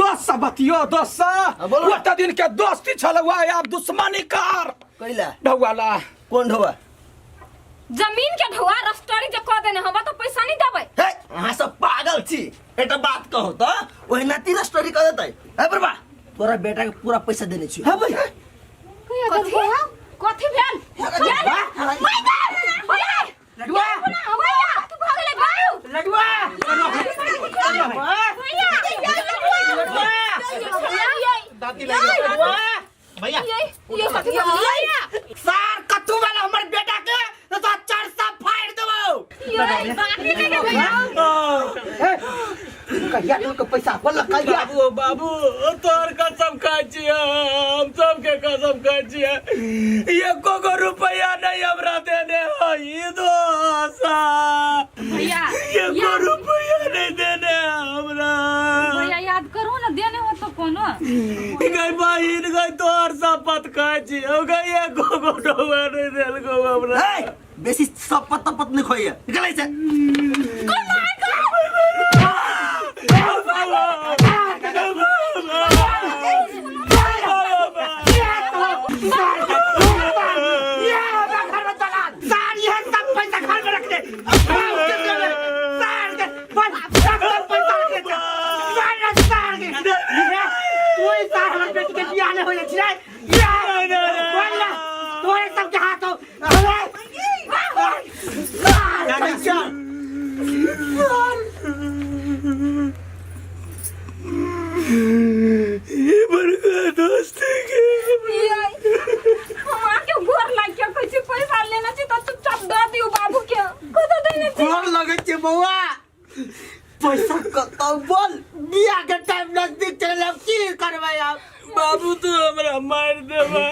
दोस्त से बतियो दोस्त से हाँ, बोलो। ओते दिन के दोस्ती छल हुआ आब दुश्मनी कर कैला ढौवाला कोन ढोबा जमीन के ढुआ रस्टरी जे कह देने हम तो पैसा नहीं देबै हे अहाँ सब पागल छी एकटा बात कहू तऽ ओहिना तीन स्टोरी कऽ देतै हे बरबा तोरा बेटा के पूरा पैसा देने छी हां भाई कथी कथी भेल लडुआ लडुआ लडुआ दादी लगे भैया सार कथू वाला हमर बेटा के तो चार सा फाड़ देबो कहिया तू के पैसा बोल कहिया बाबू बाबू तोहर कसम खाइ छियै हम सबके कसम खाइ छियै एको गो रुपैआ नहीं हमरा देने है ई दोसा भैया एको रुपैआ नहीं देने है हमरा भैया याद करू ना देने हो तो कोनो गई बहिन गई तोहर शपथ खाइ छियै गई एको गो डौआ नहीं देलको हमरा हे बेसी सब पत्ता पत नहीं खोइए निकल ऐसे ये हमरा घर में दलाल सार ये सब पैसा घर में रख दे सार के बस सब सब पैसा रख दे सार सार के तू ही सार हमर बेटी के बियाह नहीं होले छियै ये सबके हाथ हो अरे काका ये बड़का दोस्ती के हम आके गोर लाग के कहै छी पैसा लेना छी तऽ चुपचाप दऽ दियौ बाबू के कतऽ देने छी गोर लगै छै बौआ पैसा कतौ बोल बियाह के टाइम नजदीक चल आब की करबै आब बाबू तू हमरा मार देबा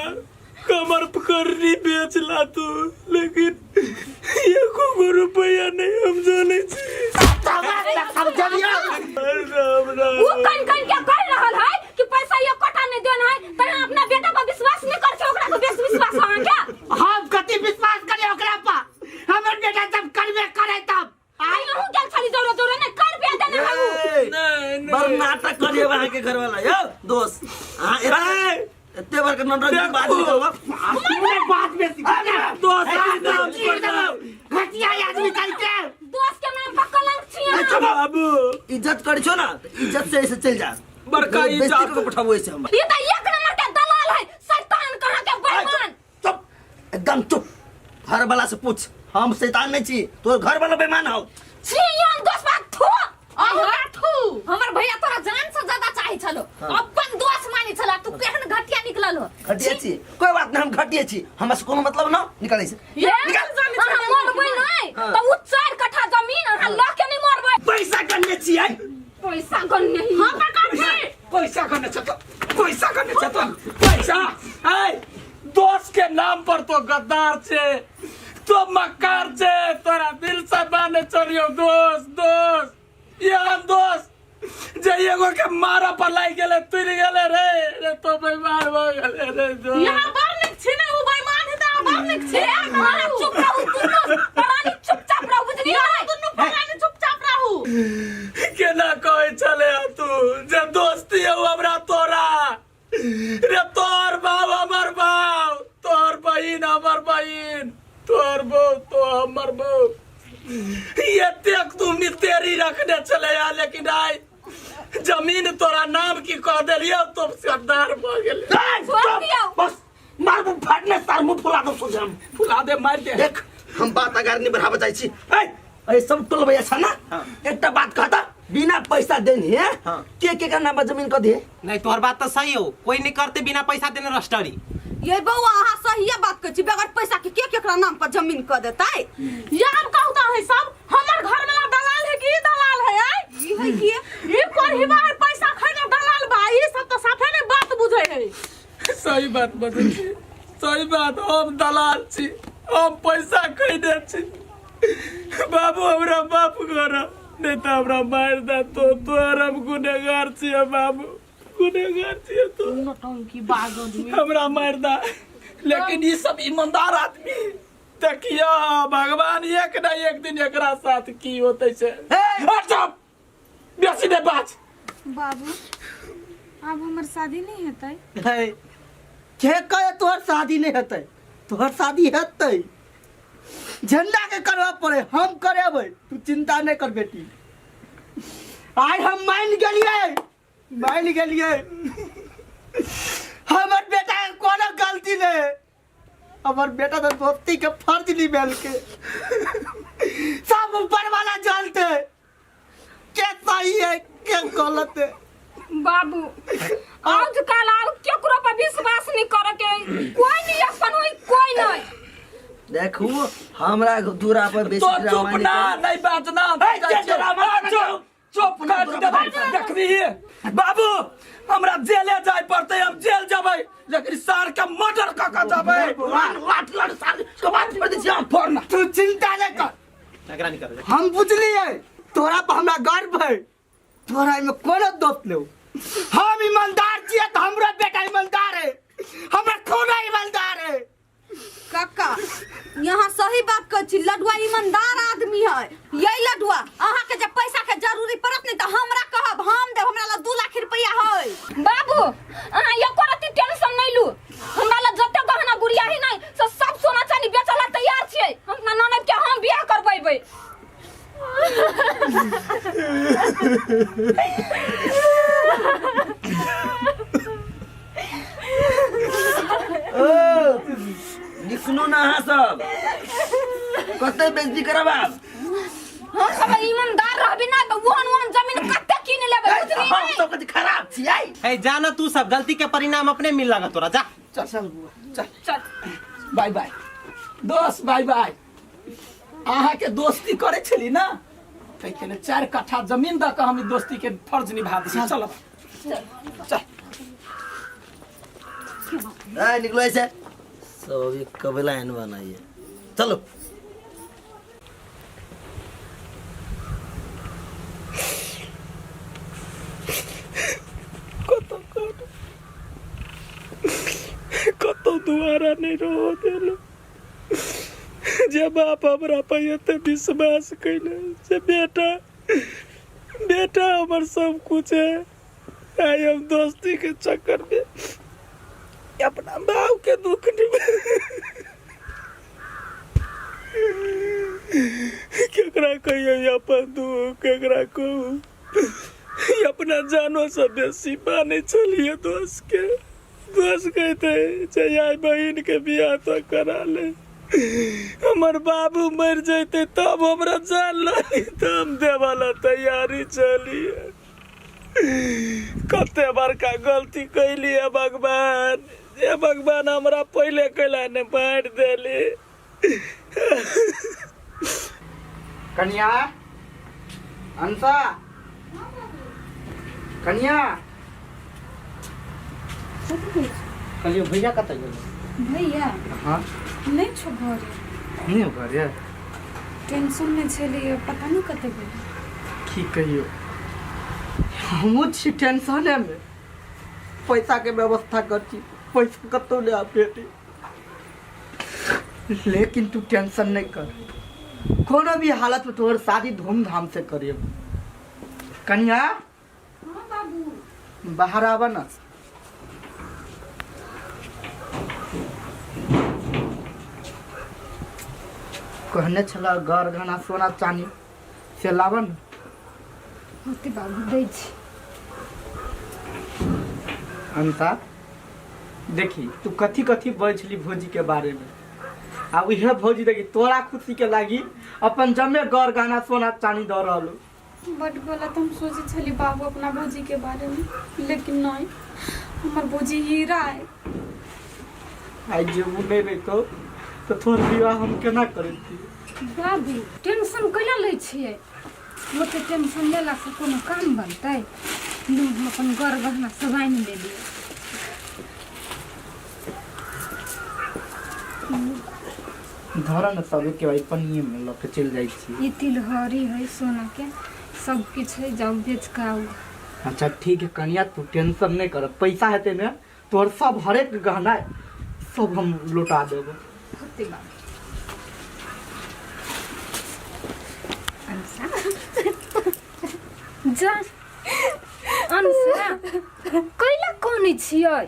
कमर पकड़नी बेचला तू लेकिन एको गो रुपया नहीं हम जाने छी समझलियो हमरा उ कन कन के कह रहल है कि पैसा एकोटा नहीं देना है तैं अपना बेटा पर विश्वास नहीं कर छे ओकरा पर बेस विश्वास अहाँ के हम कथी विश्वास करिए ओकरा पर हमर बेटा जब करबे करे तब आई अहूँ गेल छली जोरे जोरे ने कर पे देना है उ नहीं बड़ नाटक करिए अहाँ के घर वाला यौ दोस्त अहाँ एते एते बड़का नौटंकी बात निकलवा तूने बात में सिखा दोस्त के नाम पर ना घटिया आदमी करके दोस्त के नाम पर कलंक छियै बाबू इज्जत करी छो ना त इज्जत से ऐसे चल जा बड़का बेइज्जती इज्जत। कऽ के पठाबू ऐसे हम ये तो एक नंबर के दलाल है शैतान कहाँ के बेईमान चुप एकदम चुप घर वाला से पूछ हम शैतान नहीं छी तोर घर वाला बेईमान हो छी हम दोस्त बात थू अहाँ थू हमर भैया तोरा जान से ज्यादा चाहे छलो अपन दोस्त मानी छला तू केहन घटिया निकलल हो घटिया छी कोई बात नहीं हम घटिया छी हमरा से कोनो मतलब ना निकल ऐसे ये जाने अहाँ छलियै मरबै नहि तऽ उ चार कट्ठा जमीन अहाँ लऽ के नहि मरबै पैसा कन्ने छियै पैसा गन्ने ही हाँ काका जी पैसा कन्ने छ तो पैसा कन्ने छ तो पैसा ऐ दोस्त के नाम पर तो गद्दार छे तो मक्कार छे तोरा दिल से माने चलियो दोस्त दोस्त ये हम दोस्त जे एगो के मारा पर लागि गेले तुर गेले रे रे तो बेमार भ गेले रे दोस्त यहाँ बड़ नीक छी ने उ बेईमान है त अहाँ बड़ नीक छी अहाँ चुप रहू दुनू प्राणी चुपचाप रहू बुझलियै यहाँ दुनू प्राणी चुपचाप रहू केना कहै छले तू जे दोस्ती हौ हमरा तोरा रे तोहर बाप हमर बाप तोहर बहिन हमर बहिन तोहर बहू तो हमर बहू एतेक तू मितेरी रखने छले या लेकिन आइ जमीन तोरा नाम की कह देलियौ तो सरदार भऽ गेलै छोड़ दियौ बस मार मुंह फाड़ने सार मुंह फुला दो सोझे हम फुला दे मार दे देख हम बात अगार नहीं बढ़ावा जाइ छी ऐ ए सब टोल भैया छ ना एकटा बात कहता बिना पैसा देने है हाँ। के के नाम पर जमीन क दिए नहीं तोहर बात तो सही हो कोई नहीं करते बिना पैसा देने रजिस्ट्री ये बौआ अहाँ सहिए बात कहै छी बगैर पैसा के के केकरा नाम पर जमीन कऽ देतै यार कहता है सब हमर घर वाला दलाल है कि ई दलाल है आय ई है कि ई कोरहिबा है पैसा खैने दलाल बा ई सब तो साफे नहीं बात बुझे है सही बात बजै छी सही बात हम दलाल छी हम पैसा खैने छी बाबू हमरा माफ कर नहीं तो हमरा मार दे तो तोहर हम गुनेगार छियै बाबू गुनेगार छियै तो नौटंकी बाज आदमी हमरा मार दे लेकिन ई सब ईमानदार आदमी देखियो भगवान एक न एक दिन एकरा साथ की होतै से हट जाओ बेसी नहि बाज बाबू आब हमर शादी नहीं हेतै है के कहे तोहर शादी नहीं हेतै तोहर शादी हेतै झंडा के करबा पड़े हम करेबै तू चिंता नहीं कर बेटी आइ हम मान गेलियै मान गेलियै हमर बेटा के कोनो गलती नहीं हमर बेटा तो दोस्ती के फर्ज निभेल के सब ऊपर वाला जानते के सही है के गलत है बाबू आजकल आब केकरो पर विश्वास नहीं करे के कोई नहीं अपन होई कोई नहीं देखू हमरा दूरा पर बेसी तो ड्रामा चुप ना नहीं नहीं बाजना ए, जे ड्रामा चुप चुप काट देबै देखबी बाबू हमरा जेले जाय पड़तै हम जेल जेबै लेकिन सार के मर्डर कऽ के जेबै लाट लाट लाट सार के बात पर दै छी हम फोड़ना तू चिंता नहीं कर एकरा नहीं कर हम बुझलिए तोरा पर हमरा गर्व है तोरा में कोनो दोष नहीं हम ईमानदार छियै तऽ हमरा बेटा ईमानदार है हमर खून ईमानदार है काका यहाँ सही बात कहै छी लडुआ ईमानदार आदमी है यही लडुआ अहाँ के जब पैसा के जरूरी पड़त नहीं तऽ हमरा कहब हम देब हमरा लग 2 लाख रुपया है बाबू अहाँ एको रत्ती टेंशन नहीं लू हमरा लग जते गहना गुड़िया है नहीं से सब सोना चांदी बेचऽ ला तैयार छियै हम अपना ननद के हम बियाह करबेबै निक सुनू ना अहाँ सब कते बेइज्जती करब आब हम सब ईमानदार रहबी ना तऽ ओहन ओहन जमीन कते कीन लेबै बुझली हम नहि सब कथी खराब छियै हे जा ना तू सब गलती के परिणाम अपने मिल लगा तोरा जा चल चल बुआ चल चल बाय बाय दोस्त बाय बाय अहाँके दोस्ती करै छली ना ताहिके लेल चारि कट्ठा जमीन दऽ कऽ हम ई दोस्तीके फर्ज निभा दै छी चल चल ए निकलो ऐसे सब अभी कबेला एहन बनाइए चलो कतौ कतौ दुआरा नहि रहऽ देलहुँ जे बाप हमरा पर एते विश्वास कैले से बेटा बेटा हमर सब कुछ है आइ हम दोस्ती के चक्कर में अपना बाप के दुख केकरा कहियो अपन दुख केकरा कहू अपना जानो से बेसी मानै छलियै दोस्त के दोस्त कहते जे आइ बहिन के बियाह तो करा ले हमर बाबू मरि जैते तब हमरा जान लगी तऽ हम देबऽ ला तैयारी छलियै कते बड़का गलती कैलियै भगवान हे भगवान हमरा पहिले कैला ने बाँटि देली कनिया अंशा कनिया कहलियो भैया कतऽ गेल भैया हाँ नहि छौ घरे नहि घरे टेंशन मे छलियै पता नहि कतऽ गेलै की कहियो हमहूँ छी टेंशनेमे पैसाके व्यवस्था कर छी पैसा कतहु नहि आब भेटी लेकिन तू टेंशन नहीं कर कोनो भी हालत में तोहर शादी धूमधाम से करियो कन्या हाँ बाबू बाहर आवा ना कहने छला घर गहना सोना चानी से लाबऽ ने होते बाबू दै छी अंता देखी तू कथी कथी बजै छली भौजी के बारे में आ उहे भौजी देखी तोरा खुशी के लागी अपन जमे गौर गहना सोना चानी दऽ रहल हो। बड गलत हम सोचै छली बाबू अपना भौजी के बारे में लेकिन नहीं हमर भौजी हीरा है आइ जे उ नहि रहितौ तऽ तोहर विवाह हम केना करैती बाबू टेंशन कैला लै छियै ओते टेंशन लेलासँ कोनो काम बनतै लू हम अपन गर गहना सब आनि लेलियै धर ने सब के भाई पनिये में लऽ के चलि जाइ छी ई तिलहरी है सोना के सब किछु है जाउ बेच कऽ आउ अच्छा ठीक है कनिया तू टेंशन नहीं कर पैसा हेतै ने तोहर सब हरेक गहना सब हम लौटा देबो होते बाबू अंसा जा अंसा कैला कोने छियै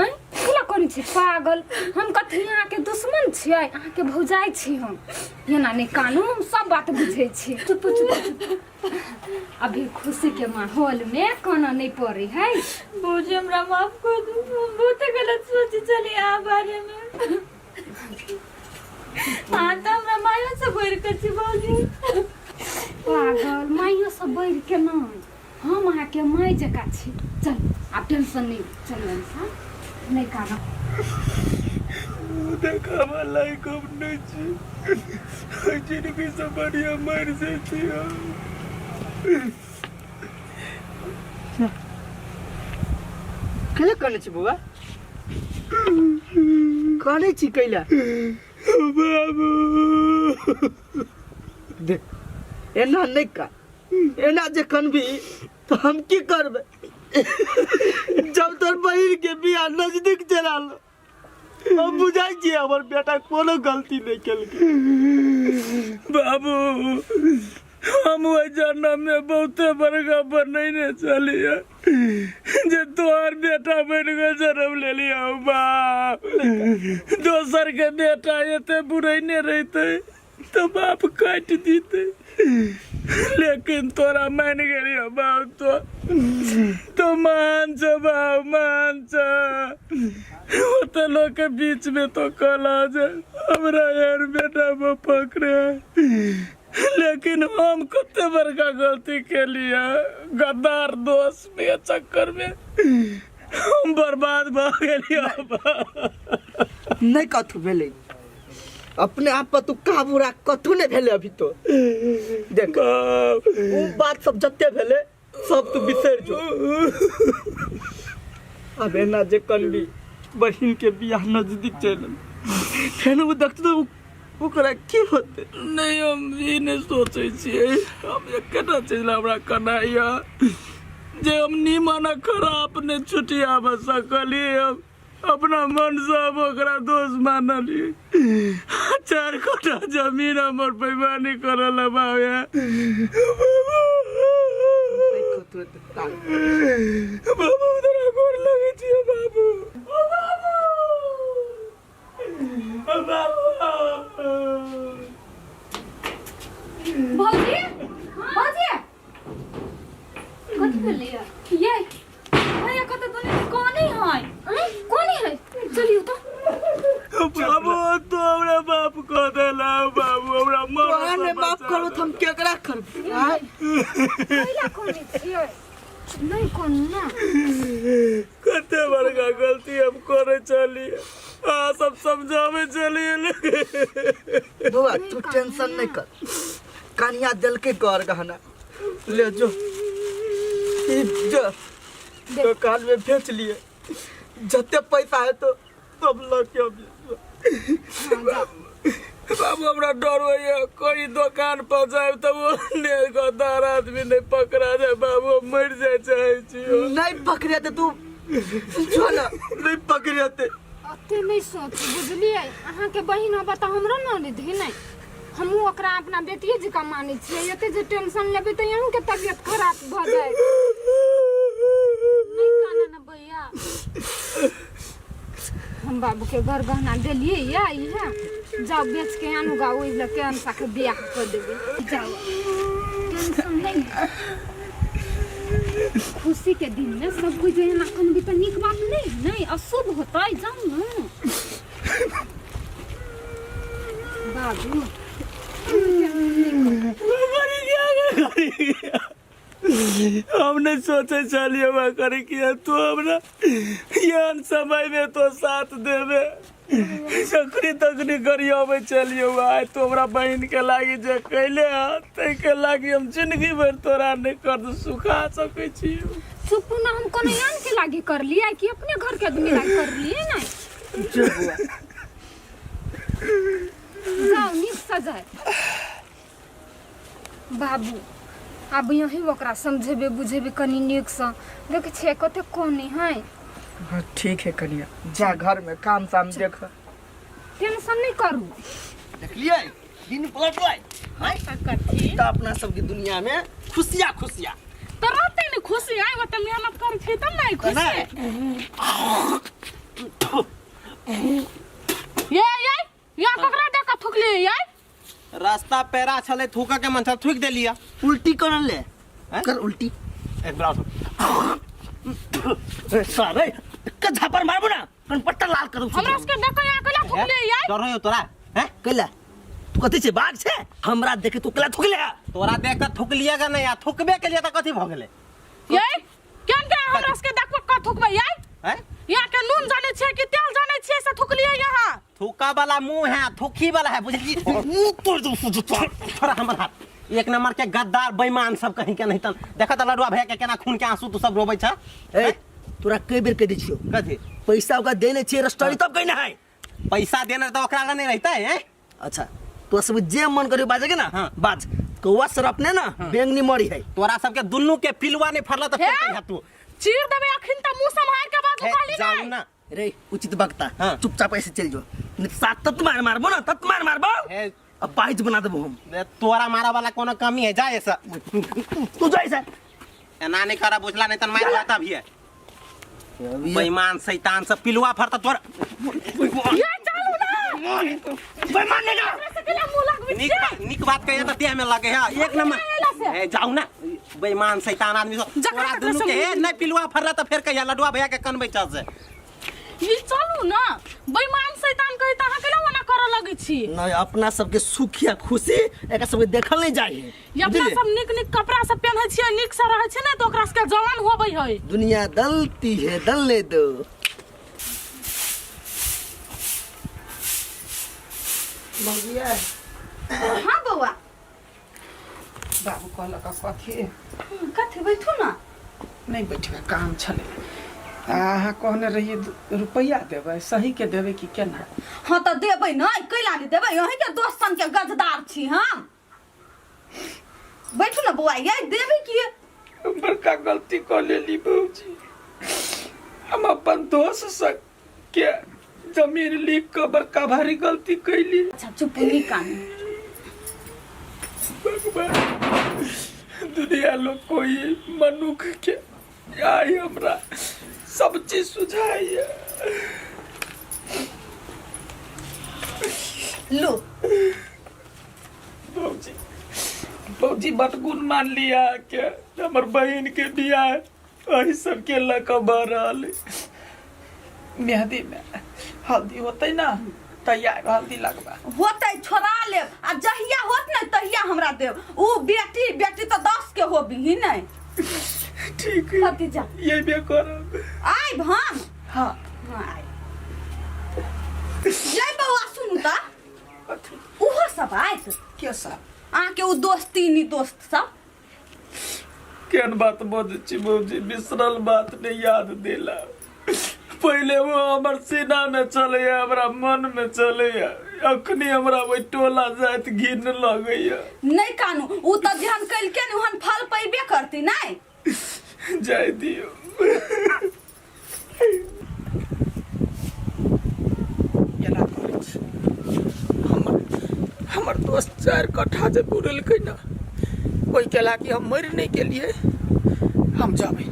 आँय कैला कोने छियै पागल हम कथी अहाँके दुश्मन छियै अहाँके भौजाइ छी हम एना नहि कानू हम सब बात बुझै छी चुप चुप चुप अभी खुशी के माहौल में काना नहीं पड़े है भौजी हमरा माफ कर दू हम बहुत गलत सोचे छली अहाँ बारे में अहाँ तऽ हमरा मायो से बढ़ि कऽ छी भौजी पागल माइयो से बढ़ि के नहीं हम अहाँके माय जकाँ छी चल आब टेंशन नहीं चलू अंसा नहीं काना देखाबा लायक हम नहि छी जिनगी से बढ़िया मरि जैती हम कैला कनै छी बौआ कनै छी कैला बाबू देख एना नहि कर एना जे कनबी तऽ हम की करबै जब तोर बहिन के बियाह नजदीक चला लो हम बुझाइ छियै हमर बेटा कोनो गलती नहि केलकै बाबू हम ओहि जन्म में बहुते बड़का बनैने छलियै जे तोहर बेटा बनि कऽ जन्म लेलियै बाप दोसर के बेटा एते बुरैने रहितै तऽ बाप काटि दितै लेकिन तोरा मान गेलियो बाबू तो तो मान छ बाबू मान छ ओते लोग के बीच में तो कहला जे हमरा यार बेटा वो पकड़े लेकिन हम कते बड़का गलती केलिए गद्दार दोस्त के चक्कर में हम बर्बाद भऽ गेलियै नहीं कथू भेलै अपने आप पर तू काबू राख कथू नहीं भेलै अभी तो देख उ बात सब जते भेलै सब तू बिसरि जो अब एना जे कनबी बहिन के बियाह नजदीक चलि फेर ओ देखतै तऽ ओकरा की होतै नहि हम ई नहि सोचै छियै हम एकेटा चीज लए हमरा कनाइया जे हम नीमन आ खराब नहि छुटियाबऽ सकलियै हम अपना मनसँ हम ओकरा दोष मानलियै चारि कट्ठा जमीन हमर बेईमानी करऽ लए बाबा बाबू तोरा गोर लगै छियौ बाबू ओ बाबू भौजी भौजी कथी भेलै ये भैया कत दुनू कोने है कोने है चलियो तो बाबू तो हमरा बाप कह देला बाबू हमरा मर तोरा ने माफ करू तऽ हम केकरा करब आँय? कैला कोने छियै नहीं कोन ना कते बड़का गलती हम करे चली अहाँ सब समझावे चलिए बौआ तू टेंशन नहीं कर कनिया देलकै गर गहना ले जो ई जो दुकान में बेच लिए जते पैसा है तो सब लऽ के अभी बाबू हमरा डर होइए कोई दोकान पर जाए तऽ ओ ने गद्दार आदमी नहि पकड़ा जाए बाबू हम मरि जाए चाहै छी नहीं पकड़े तो तू जो ना नहीं पकड़े ते ओते नहि सोच बुझलियै अहाँके बहिन हबा तऽ हमरो ननद है नहि हमहूँ ओकरा अपना बेटिए जकाँ मानै छियै एते जे टेंशन लेबै तऽ अहूँके तबियत खराब भऽ जायत नहि कानऽ ने भैया हम बाबू के घर गहना देलियै या इहे जाओ बेच के आनू गा ओहि लऽ के अंशा के बियाह कऽ देबै जाओ टेंशन नहीं खुशी के दिन में सब कुछ जे एना कनबी तऽ नीक बात नहीं नहीं अशुभ होतै जाउ ने बाबू हम नहीं सोचे चलिए वह करे कि तू हमरा एहन समय में तो साथ देवे जखनी तखनी करी अबै चलिए आइ तो हमरा बहिन के लागी जे कैले हँ ताहिके लागी हम जिंदगी भरि तोरा नहि कर्ज सुखा सकै छी चुप ना हम कोनो आन के लागी कर लिए कि अपने घर के आदमी लागी कर लिए ना जाओ नीक से जाए बाबू आब यही ओकरा समझेबै बुझेबै कनि नीकसँ देखै छियै कते कोने है हाँ ठीक है कनिया जा घर में काम साम देख टेंशन नहीं करू देखलियै दिन पलटलै हैं तऽ अपना सबके दुनिया में खुशिया खुशिया तऽ रहतै ने खुशी आइ ओते मेहनत करै छै तब ने तऽ खुशी नहि ये ये या ककरा दऽ कऽ थुकलियै ये रास्ता पेरा छलै थूकऽ के मन छल थूक देलियै उल्टी करल ले कर उल्टी एक बेर और ए, सारे एक झापर मारबो ना कन पट्टा लाल करू हमरा सबके देखो यहाँ कैला थुकलियै ये डर होइयो तोरा हैं कैला तू कथी छै बाघ छै हमरा देखे तू कैला थुकले तोरा देख कऽ थुकलियै गा नहि आ थुकबे केलियै तऽ कथी भऽ गेलै ये केन के हमरा सबके देखबो क थुकबै ये हैं यहाँ के नून जाने छियै कि तेल जाने छियै से थुकलियै यहाँ थूका वाला मुंह है थुकी वाला है बुझलिए मुंह तोड़ दू थोड़ा हमर हाथ एक नंबर के गद्दार बेईमान सब कहीं के नहीं तन देखा त लडुआ भैया के केना खून के आंसू तू सब रोबै छ ए तोरा कई बेर कह दै छियो कथी पैसा ओकरा देने छियै रस्टरी तब कहीं ना है पैसा देने तो ओकरा लग नहीं रहता है अच्छा तोरा सब जे मन करे बाजे के ना हाँ। बाज कौआ सर अपने ना बेंगनी मरी है तोरा सबके दुनू के पिलुआ नहीं फरला त हे? फेर कहिया तू चीर देबै अखिन त मुंह सम्हार के बाजू हे, कहली जाऊ नहीं ना रे उचित वक्ता हाँ। चुपचाप ऐसे चल जो नहीं तो सात तत मार मारबो ना तत मार मारबो हे, अब पाइज बना देबो हम ए, तोरा मारा वाला कोनो कमी है जा ऐसा तू जा ऐसे एना नहीं करा बुझला नहीं तन मार जाता भी है बेईमान शैतान सब पिलुआ फरता तोरा ये चलू ना बेईमान बेईमान नहीं का नीक नीक बात कहिए त देह में लगे है एक नंबर ए जाऊ ना बेईमान शैतान आदमी सब जकरा तोरा तकरा दुनू के से हे नहीं पिलुआ फरला त फेर कहिया लडुआ भैया के कनबै चल से ई चलू ना बेईमान शैतान कही त अहाँ केना ओना करऽ लगै छी नहीं अपना सबके सुख या खुशी एकरा सबके देखल नहीं जाए है ई अपना बुझलियै? सब नीक नीक कपड़ा सब पेन्है छियै नीक से रहै छै ने तऽ ओकरा सबके जवान होबै है दुनिया दलती है दलने दो भौजिया हाँ बौआ बाबू कहलक कथी कथी बैठू ना नहि बैठबै काम छलै आ अहाँ कहने रहियै रुपैआ देबै सही के देबै कि केना हाँ तऽ देबै ने कैला नहि देबै अहीँके दोस्त सन के गजदार छी हम बैठू ने बौआ ये देबै की हम बड़का गलती कऽ लेली भौजी हम अपन दोस्त सबके जमीन लिख कऽ बड़का भारी गलती कैली अच्छा चुप नहीं कानू भगवान दुनिया लोग कोई मनुख के आइ हमरा सब चीज सुझाइए लो भौजी भौजी बटगुन मान लिया के हमर बहिन के बियाह एहि सबके लऽ कऽ भऽ रहल अइ। मेहदी में हल्दी होतै ना तैयार हल्दी लगबा होतै छोड़ा लेब आ जहिया होत ने तहिया हमरा देब ऊ बेटी बेटी तऽ 10 के होबी नहीं ठीक है भतीजा ये बे करब आइब हम हाँ हाँ आइब जय बौआ सुनू तऽ कथी ओहो सब आयत के सब अहाँके ओ दोस्ती नी दोस्त सब केहन बात बजै छी भौजी बिसरल बात नहि याद दिला पहिले वो हमर सीना में चलैया हमरा मन में चलैया अखनी हमरा ओहि टोला जाइत घिन लगैया नहि कानू ओ तऽ जेहन कलकै ने ओहन फल पैबे करती नहि जाय दियौ एना करै छी हमर हमर दोस्त चारि कट्ठा जे बुड़ेलकै ने ओहिके लागी हम मरि नहि गेलियै हम जेबै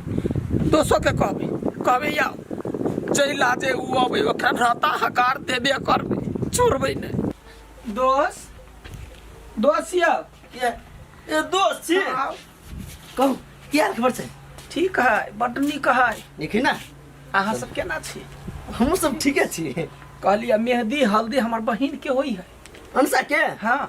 दोसोके कहबै कहबै आउ जाहि लाजे ओ अबै ओकरा रहता हकार देबे करबै छोड़बै नहि दोस्त दोस्त यौ ये ये दोस्त छी आउ। कहू की हाल खबर छै ठीक है बड्ड नीक है नीक है ना अहाँ सब केना छी हमहूँ सब ठीके छी कहलियै मेहदी हल्दी हमर बहिन के होइ है अनसा के हाँ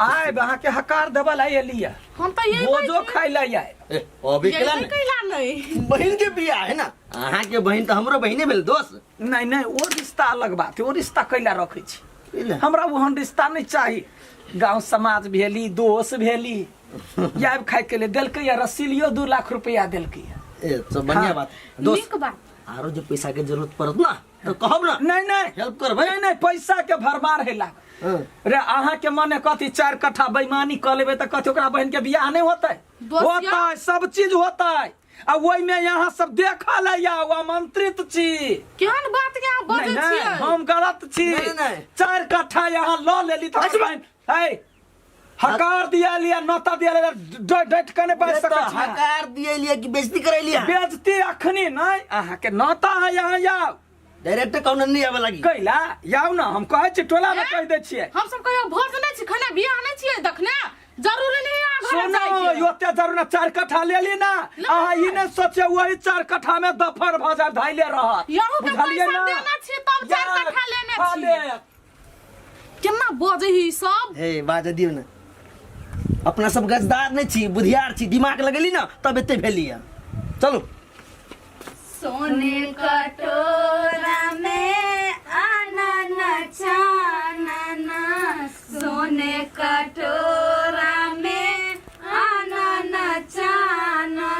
आयब अहाँके हकार देबऽ ला एलियै हम तऽ यही भोजो खाइ ला आयब ए, अभी केला यही ने कैला नहीं बहिन के बियाह है ना अहाँ के बहिन तऽ हमरो बहिने भेल दोस्त नहीं नहीं ओ रिश्ता अलग बात है ओ रिश्ता कैला रखै छी बुझले? हमरा ओहन रिश्ता नहीं चाही गांव समाज भेली दोस्त भेली आबि खाइ के लिए देलकै या रसीलियो 2 लाख रुपया देलकै ए सब बढ़िया हाँ। बात दोस्त नीक बात आरो जे पैसा के जरूरत पड़त ना तो कहब ना नहीं नहीं हेल्प करबै नहीं नहीं पैसा के भरमार है लागल हाँ। रे अहाँ के मने कथी चारि कट्ठा बेईमानी कऽ लेबै तऽ कथी ओकरा बहिन के बियाह नहि होतै दोस्त होतै सब चीज होतै आ ओहिमे यहाँ सब देखऽ लए आउ आमंत्रित छी केहन बात के अहाँ नहीं बजै नहीं छियै हम गलत छी नहीं, नहीं। चारि कट्ठा यहाँ लऽ लेली तऽ हमर बहिन है हकार दिया लिया नोता दिया लिया डट के नहि बाजि ए, सकै तऽ छी अहाँ। हकार दिए लिए कि बेइज्जती करै लिए बेजती अखनी नहि अहाँके नोता है यहाँ आउ डायरेक्ट कौन नहीं आवे लगी कैला आउ ना हम कहै छी टोला मे कहि दै छियै हम सब कहियो भोज नहि छी खाना बियाह नहि छियै देखने जरूरी नहीं है घर सुनो जाय के। ओते जरूर ना चारि कट्ठा ले ली ना अहाँ ई नहि सोचे वही चारि कट्ठा में दफर भऽ जाय धैले रहत यहू के बुझलियै पैसा ना? देना छी तब चारि या, कट्ठा लेने खा छी लेत। केना बजै ही सब हे बाजऽ दियौ ने अपना सब गजदार नहीं छी बुधियार छी दिमाग लगेली ना तब एते भेली है चलू सोने कटोरा में आना नचाना सोने कटोरा में आना नचाना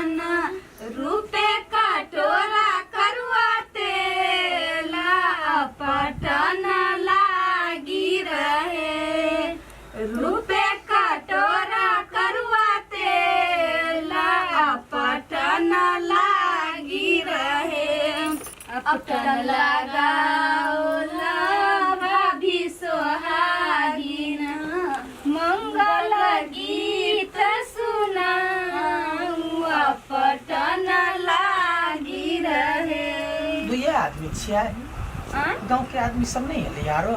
रूपे कटोरा करुआ तेला पटन लागी रहे रूपे कटोरा करुआ तेला पटन लागी रहे अपटन लगाओला भाभी सोहागिन मंगल गीत सुनाऊ अपटन लागी रहे दुइए आदमी छियै आँय? गाँव के आदमी सब नहीं एलै यारो?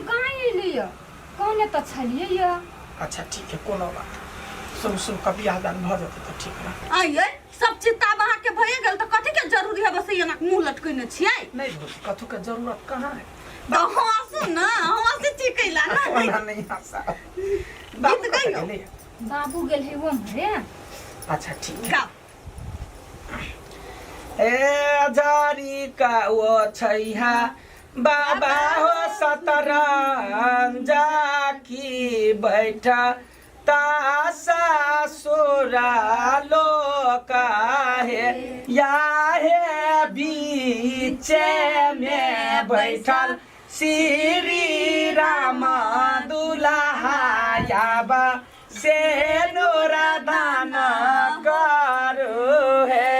कहाँ एलै यऽ, कहने तऽ छलियै यऽ। अच्छा ठीक है, कोनो बात शुभ शुभ का बियाह दान भऽ जेतै तऽ ठीक रहतै। आइए सब चीज तऽ आब अहाँके भइए गेल, तऽ कथी के जरूरी है? बस एना मुँह लटकेने छियै। नहीं भौजी, कथू के जरूरत कहाँ है? तऽ हँसू ने, हँसी ठीक कैला ने। ओना नहीं हंसा। बाबू गीत कतऽ गइयो। गेलै? बाबू गेल है ओम्हरे। अच्छा ठीक है। गाउ। ए जारी का वो छैहा बाबा हो सतरंजा की बैठा तासा सोरा लोका हे या हे बीचे में बैठल श्री राम दुल्हा याबा से नोरा दान करू हे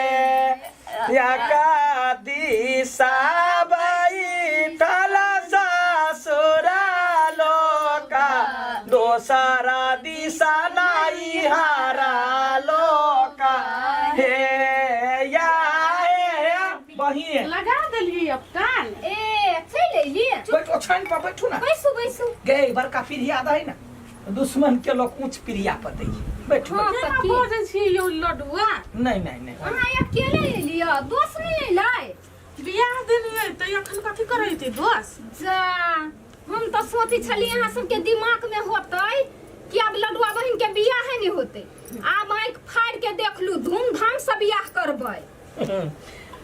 या का दिशा बैठल ससुरा लोका दोसरा दिशा नाई हारा लोका हे या हे बहिन। लगा देलियै अब कान। ए चलि एलियै? बैठ ओछाइन पर बैठू ना। बैसू बैसू। गे बड़का पीढ़िया दही ना, दुश्मन के लोग ऊंच पीढ़िया पर दै बैठू। हाँ, बैठू। तऽ केना की? बजै छियै यौ लडुआ? नहीं नहीं नहीं। अहाँ अकेले एलियै, दोस्त नहि एलै? बियाह देलियै तऽ एखन कथी करैतै दोस? जा, हम तऽ सोचै छलियै अहाँ सबके दिमाग में होतै कि आब लडुआ बहिन के बियाहे नहि होतै, आब आँखि फाड़ि के देखलू, धूमधाम से बियाह करबै।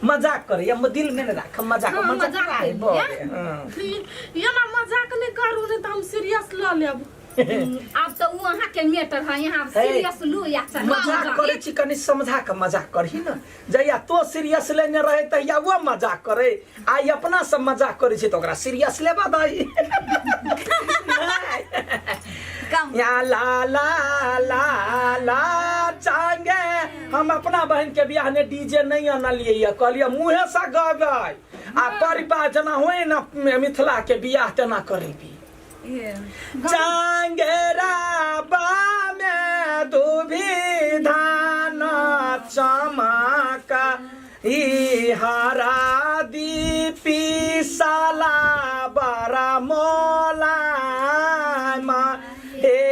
मजाक करे हम दिल में न राख, मजाक। हाँ, मजाक मजाक आहे, करियै। बड़े, हाँ। एना मजाक नहि करू, नहि तऽ हम सीरियस लऽ लेब। आब तऽ ओ अहाँके मैटर है, यहाँ हे, सीरियस लू या चाहे मजाक करे छी, कनि समझा के मजाक करही न। जहिया तो सीरियस लेने रहे तहिया वो मजाक करे, आइ अपना सब मजाक करे छी तऽ ओकरा सीरियस लेबा दही। कम या ला ला ला ला चांगे। हम अपना बहन के बियाह में डीजे नहीं अनलियै ये, कहलियै मुँहे से गबै आ परिवार जेना होय न मिथिला के बियाह तेना करेबी। चांगेरा बा में दुभी धान चमका ई हरा दीपी साला बड़ा मोला हे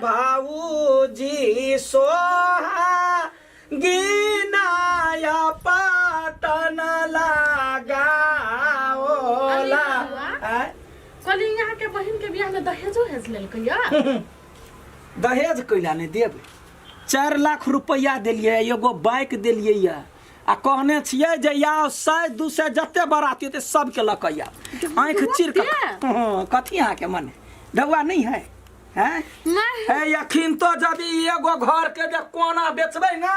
भाऊजी सोहा गिनाया पाटन लगाओला। आँय? कहली अहाँके बहिन के बियाह में दहेजो हेज लेलकै या? दहेज कैला नहि देबै? 4 लाख रुपैआ देलियै, एगो बाइक देलियै यऽ आ कहने छियै जे आउ 100 200 जते बराती होतै सबके लऽ कऽ आउ, आँखि चीर कऽ। हँ, कथी अहाँके मने ढौआ नहि है? हैं हे, अखिन तो यदि एगो घर के जे कोना बेचबै ने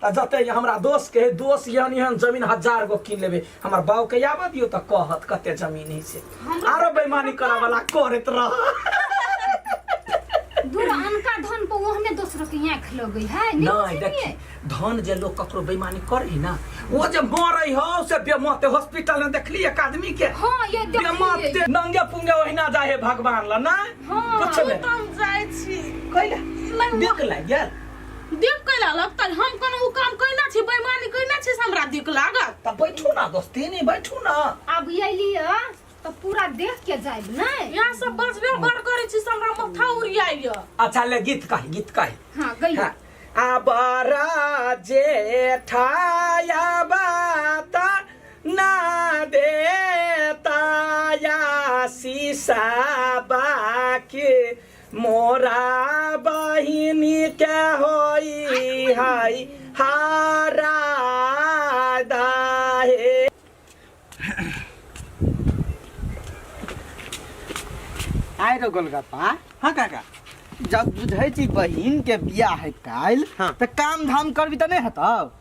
तऽ जते हमरा दोस्त के दोस्त एहन एहन जमीन हजार गो कीन लेबै। हमर बाऊ के आबऽ दियौ तऽ कहत कते जमीन है से। आरो बेईमानी करऽ वाला करैत रह। दूर अनका धन पर ओहने दोसर के आँखि लगै है। नहीं नहि देखी, धन जे लोग ककरो बेईमानी करे है ना, वो जे मरे हो से बेमते। हॉस्पिटल में देखली एक आदमी के? हाँ, ये देखलियै। बेमते नंगे पुंगे ओहिना जाए है भगवान ला ना। हाँ। कुछ नहीं। हम जाइ छी। कैला देख लागि गेल? देख कैला लगतै? हम कोनो उ काम कैने छी, बेईमानी कैने छी से हमरा दिक लागत? तऽ बैठू ना दोस्ती, नहीं बैठू ना। आब अयलियै तऽ पूरा देख के जायब नहि? यहाँ सब बजबे बड़ करै छी से हमरा माथा उड़ियाइया। अच्छा ले, गीत कही, गीत कही। हाँ, गई। हाँ। आबरा जेठाया बात ना देता या शीशा बाकी मोरा बहिनी के होई हाई हारा दाहे। आइ रो गोलगप्पा। हाँ काका। जब बुझै छी बहिन के बियाह है काल्हि, हाँ। तऽ काम धाम करबी तऽ नहि हेतौ?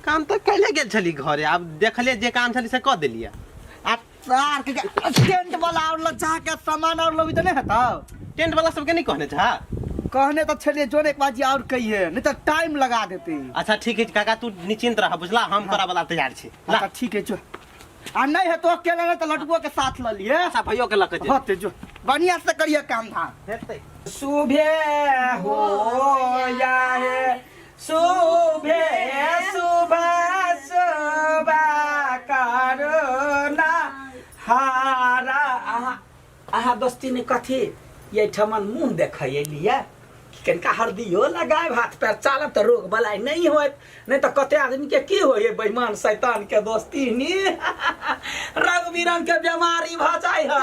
काम तऽ कैले गेल छली घरे, आब देखलियै जे काम छली से कऽ देलियै। आ तार के टेंट वाला और लग जा के सामान और लबी तऽ नहि हेतौ? टेंट वाला सबके नहीं कहने छा? कहने तऽ छलियै, जोन एक बाजी और कहिए, नहीं तऽ टाइम लगा देते। अच्छा ठीक है काका, तू निश्चिंत रह, बुझला? हम करा वाला तैयार छी। ला। अच्छा ठीक है, जो आ नहीं है तो अकेले नहीं तऽ लटुओ के साथ ल लिए। अच्छा, भैयो के लऽ के जेबै। होते, जो बढ़िया से करिए काम धाम। हेतै। सुबह हो जाए सुबह सुबह सुबह करो। है दोस्ती ने कथी ये ठमन मुंह देखै एलियै कि कनिका हरदियो लगायब हाथ पैर चालब तऽ रोग बलाय नहि होत नहि तऽ कते आदमी के की होय बेईमान शैतान के दोस्ती नी रंग बिरंग के बीमारी भऽ जाइ है।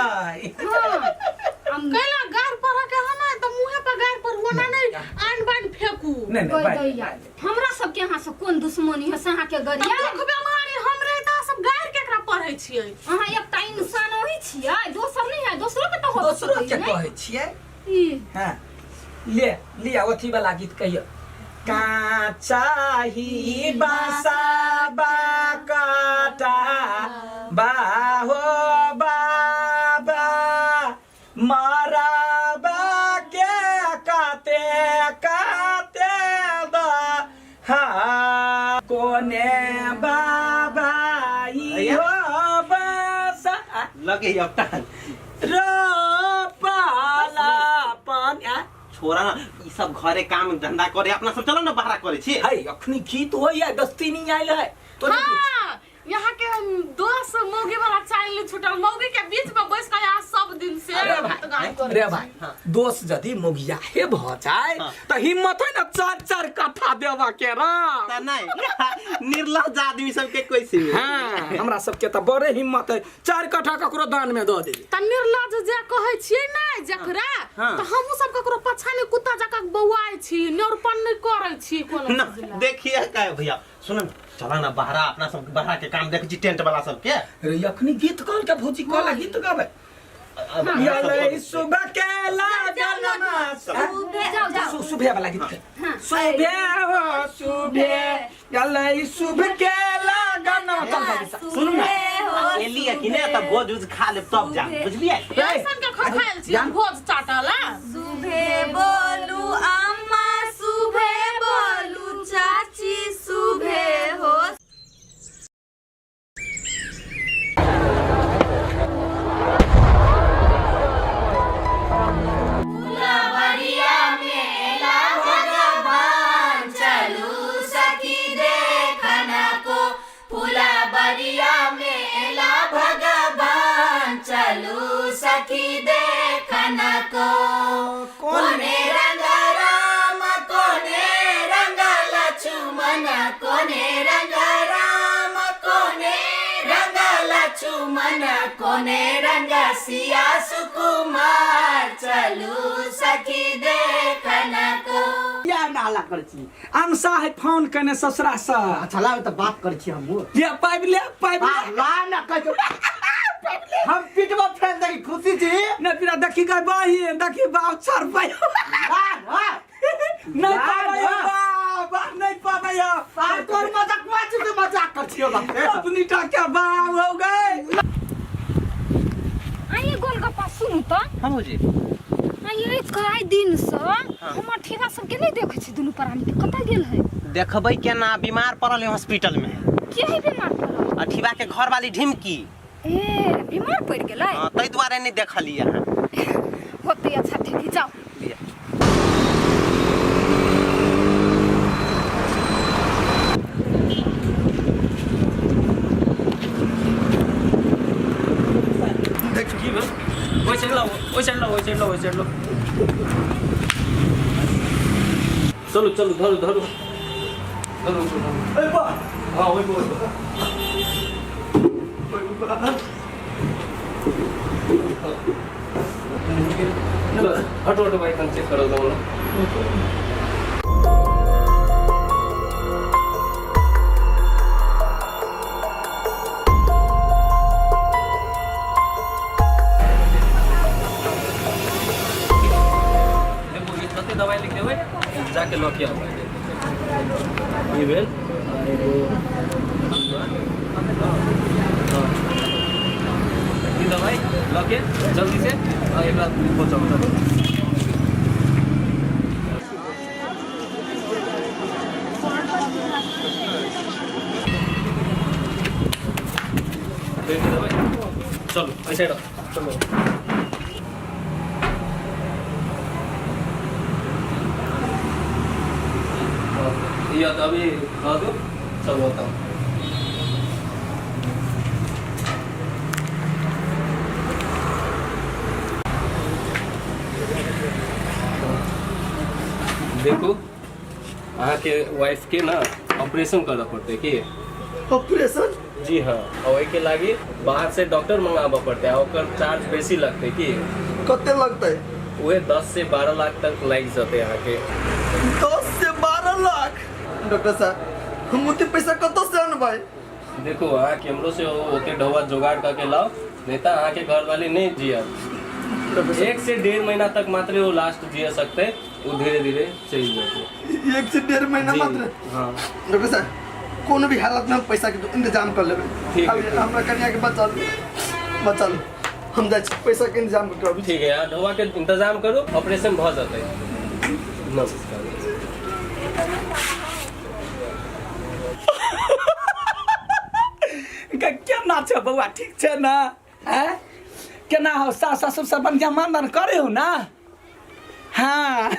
कैला गार पर के हना त मुंहे पर गार पर होना नहीं आन बान फेकू। नहीं नहीं कहि भाई दैया हमरा सबके अहाँ से कोन दुश्मनी है से अहाँके त गरिया दुख बेमारी हमरे त सब गार केकरा पढ़ै छियै? अहाँ एकटा इंसान वही छियै, दोसर नहीं है, दोसरो के तऽ हो दोसरो के कहै छियै। ई हाँ ले लिया अथी वाला गीत कहियो। काचा ही बासा बाकाटा बाहो बाबा माराबा के काते काते दा हा कोने बाबा ई हो बासा लगे अब टांग रोपाला पान आ छोरा ना ई सब घरे काम धंधा करे अपना सब चलो ना बाहरा करे छी। है अखनी गीत होइए दस्ती नहीं आयल है तो नहीं पूछ। हाँ, यहाँ के दोस्त मौगी वाला चाइल छूटल मौगी के बीच में बैस के यहाँ सब दिन से अरे भात भाई गान करै रे छी। भाई दोस्त यदि मोगिया हे भ जाए त हिम्मत है ना चार चार कट्ठा देवा के रा त नहीं निर्लज आदमी सबके कैसे हाँ हमरा सबके त बड़े हिम्मत है चार कट्ठा ककरो दान में दऽ देली। त निर्लज जे कहै छियै ने जकरा त हमहूँ सब ककरो पछाड़ी कुत्ता जकाँ बौआइ छी नेउरपन नहि करै छी कोनो ना चीज लए। देखिए का भैया सुन ना चला ना बहरा अपना सब बहरा के काम देख छी टेंट वाला सबके। रे अखनी गीत कहल के भौजी कहला गीत गाबै यलै सुबह के लागल जाओ जाओ सुबह वाला गीत के सुबह हो सुबह यलै सुबह के लागल चल चल सुनू ना एलिए कि ने त भोज उज खा लेब तब जा बुझलिए। ऐसन के खखायल छी भोज चाटल आ? सुबह बोलू अम्मा सुबह बोलू चाची सुबह हो। कोने रंग राम कोने रंग लक्ष्मण कोने रंग राम कोने रंग लक्ष्मण कोने रंग सिया सुकुमार चलू सखी देखन को। या नाला कर छी अंसा है फोन कने ससुरा से। अच्छा लाओ त बात कर छी हमहु। ले पाइब ले पाइब ले। ला ना कह हम पिटबो फेल देखी खुशी छी न पिरा देखी गए बहिन देखी बाप छर पाइ ला ला नहीं पाबै बाबा नहीं पाबै आ तोर मजाक माछ से मजाक कर छियो बाप रे। अपनी टाका बाप हो गए। आई गोलगप्पा सुनू त हां भौजी। आई कई दिन से हमर ठेका सबके नहीं देखै छी दुनू प्राणी के कतऽ गेल है? देखबै केना बीमार पड़ल है हॉस्पिटल में। के है बीमार पड़ल? अठीबा के घर वाली ढिमकी। ए बीमार पड़ गेलै? हां तै दुआरे नहीं देखलिए अहाँ। होते अच्छा ठीक जाओ। लिया। देख की भेल ओइ साइड लाओ ओइ साइड लाओ ओइ साइड लाओ ओइ साइड लाओ चलू चलू धरू धरू धरू धरू। ए बा हाँ ओइ पर हटो हटो भाई कन चेक करो दो। देखो ये कते दवाई लिख देबै जाके लऽ के आउ। ई भेल एगो ई दवाई लऽ के जल्दी से एकरा पहुँचाउ। चलू एहि साइड चलू। ये तो अभी खा दो चलो बताओ। देखू अहाँके वाइफके ने ऑपरेशन करऽ पड़तै की ऑपरेशन जी हाँ और ओहिके लागी बाहर से डॉक्टर मंगाबऽ पड़तै आ ओकर चार्ज बेसी लगतै की कते लगतै उहे 10 से 12 लाख तक लागि जेतै अहाँके 10 से 12 लाख डॉक्टर साहब हम ओते पैसा कतऽ से अनबै देखू अहाँ केम्हरो से ओते ढौआ जोगाड़ करके लाओ नहीं तो अहाँके घरवाली नहीं जियत 1 से 1.5 महीना तक मात्र वो लास्ट जिय सकते वो धीरे धीरे चलि जेतै 1 से 1.5 महीना जी, मात्र हाँ डॉक्टर साहब कोनो भी हालत में हम पैसा के इंतजाम कर लेबै ठीक है, अभी ठीक। हमरा कनिया के बचा लू बचा लू हम जाइ छी पैसा के इंतजाम कर ठीक है अहाँ ढौआ के इंतजाम करू ऑपरेशन भऽ जेतै नमस्कार केना छै बौआ ठीक छै ने आँय केना हो सास ससुर सब बढ़िआँ मानदान करे हो ना हाँ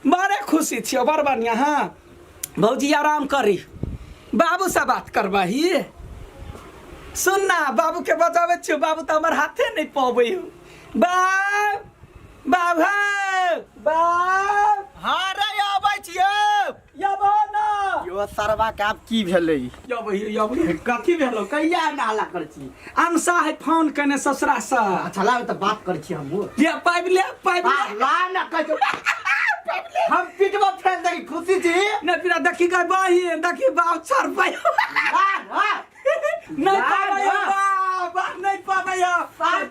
बड़े खुशी छियो बड़ बढ़िआँ हाँ भौजी आराम करी बाबूसँ बात करबही सुन ना बाबूके बजाबै छियो बाबू तऽ हमर हाथे नहि पबै हो बाब बाब हौ बाब हाँ रे आबै छियौ यबो ना यो सरवा के आब की भेलै यबै यबै कथी भेलो कहिया नाला कर छी अंसा है फोन कने ससुरा से अच्छा लाओ तऽ बात कर छी हमहूँ ले पाबि ले पाबि आ, ले ला ना कह हम पिटबो फेर देखी खुशी छी नहीं पिरा देखी गए बहिन देखी बाप छर पाई ला ना नहीं पाबै ना। बाप नहीं पाबै आ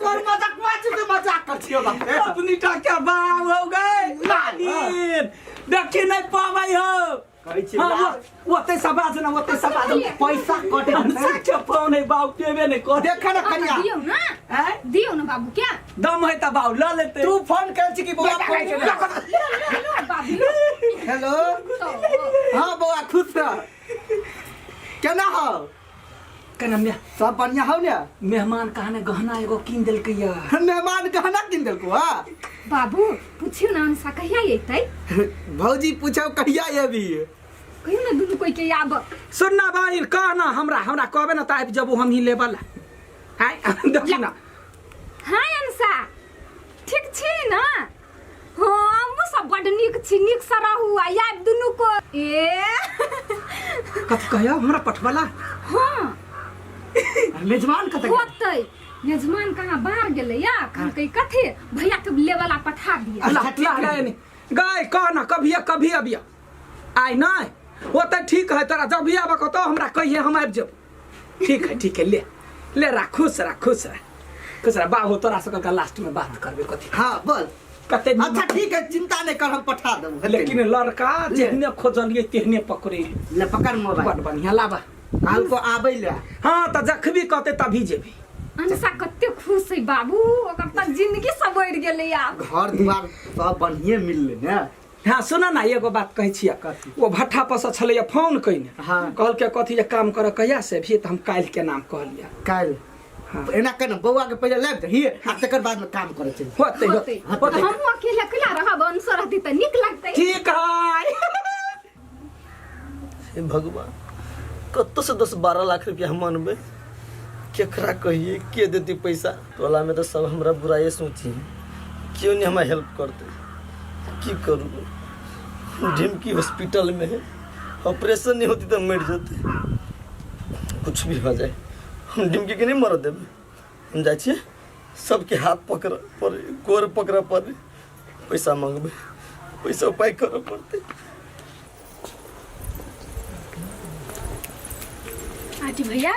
तोर मजाक छी तऽ मजाक कर छियो बाप रे। अपनी टाका बाप हो गए ना। बहिन देखी नहीं पाबै हो कहै छी हाँ ला। ओते सबाज ना ओते सबाज पैसा कटे अंसा के फोन है बाप पेबे नहीं कर देख ना कनिया दियौ ना हैं दियौ ना बाबू क्या दम है त बाप ल लेते तू फोन कर छी कि बौआ फोन लो लो लो बाबू लो हेलो तो हाँ बौआ खुश रह केना हो केना मे सब बढ़िया हो ने मेहमान कहने गहना एगो कीन देलकै या मेहमान गहना कीन देलको हा बाबू पूछियो ना अंसा कहिया अयतै भौजी पूछो कहिया एबी कहियो ना दुनू कोई के आब सुन ना भाई कह ना हमरा हमरा कहबे ना त आबि जबो हम ही लेबल आय देखी ना हाँ अंसा ठीक छी ना हाँ हमहूँ सब बड नीक छी नीक से रहू आ आबि दुनू को ए कथी कहयो हमरा पठबला हाँ मेजबान कतऽ गेल? होतै मेजमान कहाँ बाहर गेलै या कहलकै कथी भैया के लेवला पठा दिया ला अच्छा, ठीक ला है। ला गाय कह ना कभी कभी अबिया आइ नहीं वो तो ठीक है तोरा जब भी आबऽ तो हमरा कहिए हम आबि जेबो ठीक है ठीक है ले ले रख खुश रह खुश रह खुश रह बाबू तोरा से कल लास्ट में बात करबे कथी हाँ बोल कते अच्छा ठीक है चिंता नहीं कर हम पठा देबो लेकिन लड़का जेहने खोजलिए तेहने पकड़े ले पकड़ मोबाइल बड़ बढ़िया लाबा काल को आबै ले हाँ तऽ जखबी कहते तभी जेबी अनसा कते खुश है बाबू ओकर तऽ जिंदगी सवरि गेलै आब घर दुआर सब बढ़िए मिलले ने हाँ सुन ना एगो बात कहै छियै ओ भट्ठा पर से छलैया फोन कयने हाँ। कहलकै कथी जे काम करऽ कहिया से भी तऽ हम काल्हि के नाम कहलियै काल्हि हाँ। एना कर ने बौआ के पहिले लाबि दही आ तकर बाद में काम करे चल होतै होतै होतै तऽ हमहूँ अकेले अकेला रहब अनसो रहती तऽ नीक लगतै ठीक है हे भगवान कतऽ से 10-12 लाख रुपया हम अनबै केकरा कहिए के देती पैसा टोला में तो सब हमरा बुराइए सोची केओ नहीं हमरा हेल्प करते की करू ढिमकी हॉस्पिटल में है ऑपरेशन नहीं होती तो मर जेते कुछ भी हो जाए हम ढिमकी के नहीं मर देबै हम जाइ छियै सबके हाथ पकड़ पड़े गोर पकड़ पड़े पैसा मांगबै पैसा उपाय करऽ पड़तै आटी भैया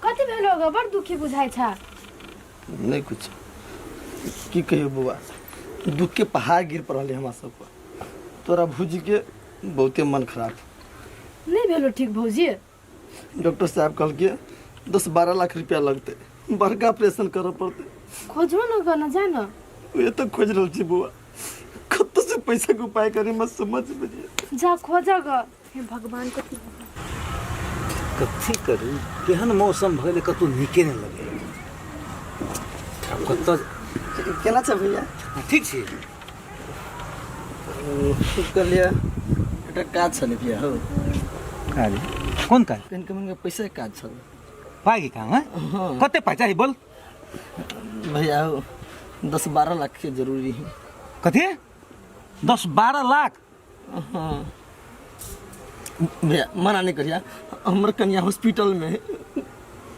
कथी भेलो ग बड़ दुखी बुझाइ छ नहीं कुछ की कहियो बौआ दुख के पहाड़ गिर पड़ल है हमरा सब पर तोरा भौजी के बहुते मन खराब नहीं भेलो ठीक भौजी डॉक्टर साहब कहलकै 10-12 लाख रुपया लगतै बड़का ऑपरेशन करऽ पड़तै खोजो न ग न जा न उहे तऽ खोजि रहल छी बौआ कतऽ से पैसा के उपाय करी मत समझ में नहीं जा खोज ग हे भगवान कथी कथी करू केहन मौसम भऽ गेलै कतहु नीके नहि लगै आब कतऽ केना छै भैया ठीक छी कहलियै एकटा काज छलै भैया हौ काज कोन काज कनि कनि पैसा के काज छलै पाइके काम है कते पाइ चाही बोल भैया हौ 10-12 लाख के जरूरी है कथी 10-12 लाख हाँ भैया मना नहीं करिया हमर कन्या हॉस्पिटल में है।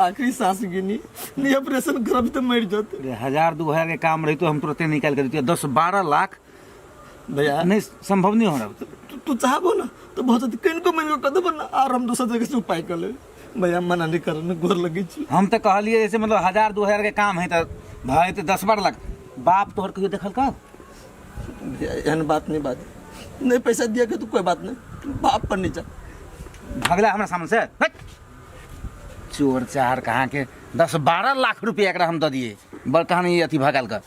आखिरी सांस गिनी नहीं ऑपरेशन करब तो मर जात अरे हजार 2000 के काम रही तो हम तुरंते निकाल के देती 10-12 लाख। भैया। नहीं, संभव नहीं हो रहा। तू तू चाहबो ना तो बहुत कनिको मनिको कर देबो ना और हम दोसर जगह से उपाय कर लेबै। भैया, मना नहीं कर ना, गोर लगे छी। हम तो कहलिए जैसे मतलब 1000-2000 के काम है तो भाई तो 10-12 लाख बाप तोहर कहियो देखल का? भैया, एहन बात नहीं बात नहीं, पैसा दिया के तो कोई बात नहीं, बाप पर नहीं जा। भगला हमरा सामने से, हट। चोर चार कहाँ के 10-12 लाख रुपया एकरा हम दऽ दिए, बड़ कहानी अथी भगाल कर।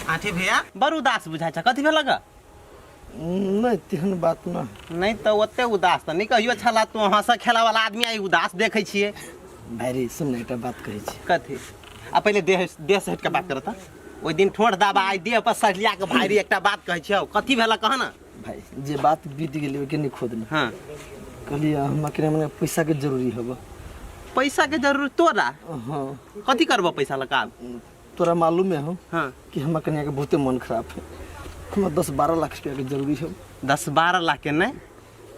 आठी भैया, बड़ उदास बुझाइ छ, कथी भेलक? नहीं, तेहन बात ना। नहीं तऽ ओते उदास तऽ नहि कहियो छला तू। हँसऽ खेला वाला आदमी आइ उदास देखै छियै। भाई रे, सुन ने, एकटा बात कहै छी। कथी? आ पहिले देह देह से हटि कऽ बात करत। ओहि दिन ठोर दाबा, आइ देह पर सरिया कऽ। भाई रे, एकटा बात कहै छियौ, कथी भेलक, कह ने। भाई, जे बात बीत गेलै ओहिके नहीं खोदना। कहलियै हमरा के मने पैसा के जरूरी हब। पैसा के जरूरत तोरा? हाँ। कथी करबो पैसा लऽ कऽ आब? तोरा मालूम है हो कि हमरा कन्या के बहुते मन खराब है, हमरा 10-12 लाख रुपया के जरूरी है। 10-12 लाख के नहीं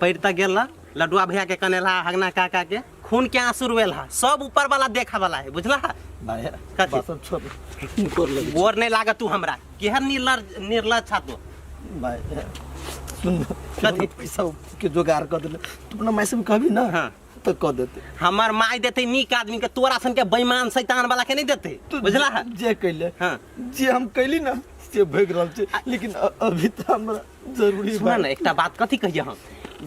पड़ि तऽ गेल लडुआ भैया के कनेला हगना काका के खून के आंसू रोएल हा। सब ऊपर वाला देखा वाला है, बुझला? भाई। कथी? बात सब छोड़, गोर लगे। गोर नहीं लागत तू हमरा। केहन निर्लज निर्लज छा तू। भाई, सुन। कथी? पैसा के जोगाड़ कर देले तू, अपना माय से भी कहबी ना तो कह देते। हमर माय देते नीक आदमी के, तोरा सन के बेईमान शैतान वाला के नहीं देते, बुझला? जे कैले जे हम कैली ना से भागि रहल छै, लेकिन अभी तऽ हमरा जरूरी सुन ने, एकटा बात कथी कहिए हम।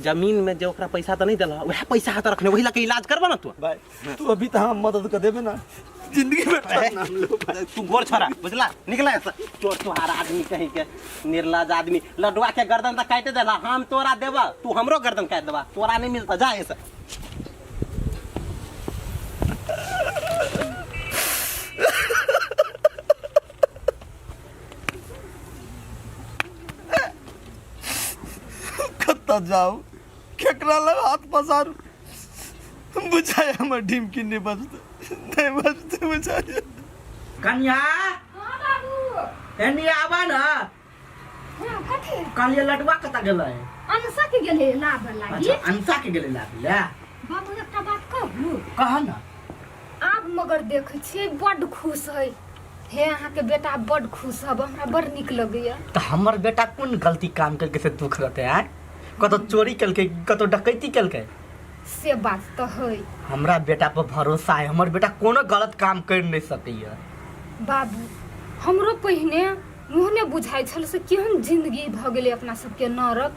जमीन में जे ओकरा पैसा तऽ नहीं देला, वएह पैसा हाथ रखने, वही लके इलाज करबा ना तू। भाई, तू अभी तऽ हम मदद कर देबे ना, जिंदगी में तोहर नाम लो भाई। तू गोर छोड़ा, बुझला? निकला ऐसा चोर तुहार आदमी कहीं के, निर्लज आदमी। लडुआ के गर्दन तक काट देला, हम तोरा देबा, तू हमरो गर्दन काट देबा, तोरा नहीं मिलता, जा ऐसा। कतऽ जाउ, केकरा लग हाथ पसारू? बुझाय हमर ढिमकी नहि बचतै, नहि बचतै बुझाय। कन्या। हाँ बाबू। एनी आबा ना। हाँ, कथी? कहलिए लडुआ कतऽ गेलै? अनसा के गेलै लाबऽ लागी। अच्छा, अंसा के गेलै लाबे लए। बाबू, एकटा बात कहू? कह ना। आब मगर देखै छियै बड्ड खुश है। हे, अहाँके बेटा बड्ड खुश हब, हमरा बड्ड नीक लगैया। तऽ हमर बेटा कोन गलती काम करके से दुख रहतै? आय, कतौ चोरी केलकै, कतौ डकैती केलकै? से बात तऽ है। हमरा बेटा पर भरोसा है, हमर बेटा कोनो गलत काम कर नहीं सकैया। बाबू, हमरो पहिने ओहने बुझाइ छल से केहन जिंदगी भऽ गेलै अपना सबके नरक,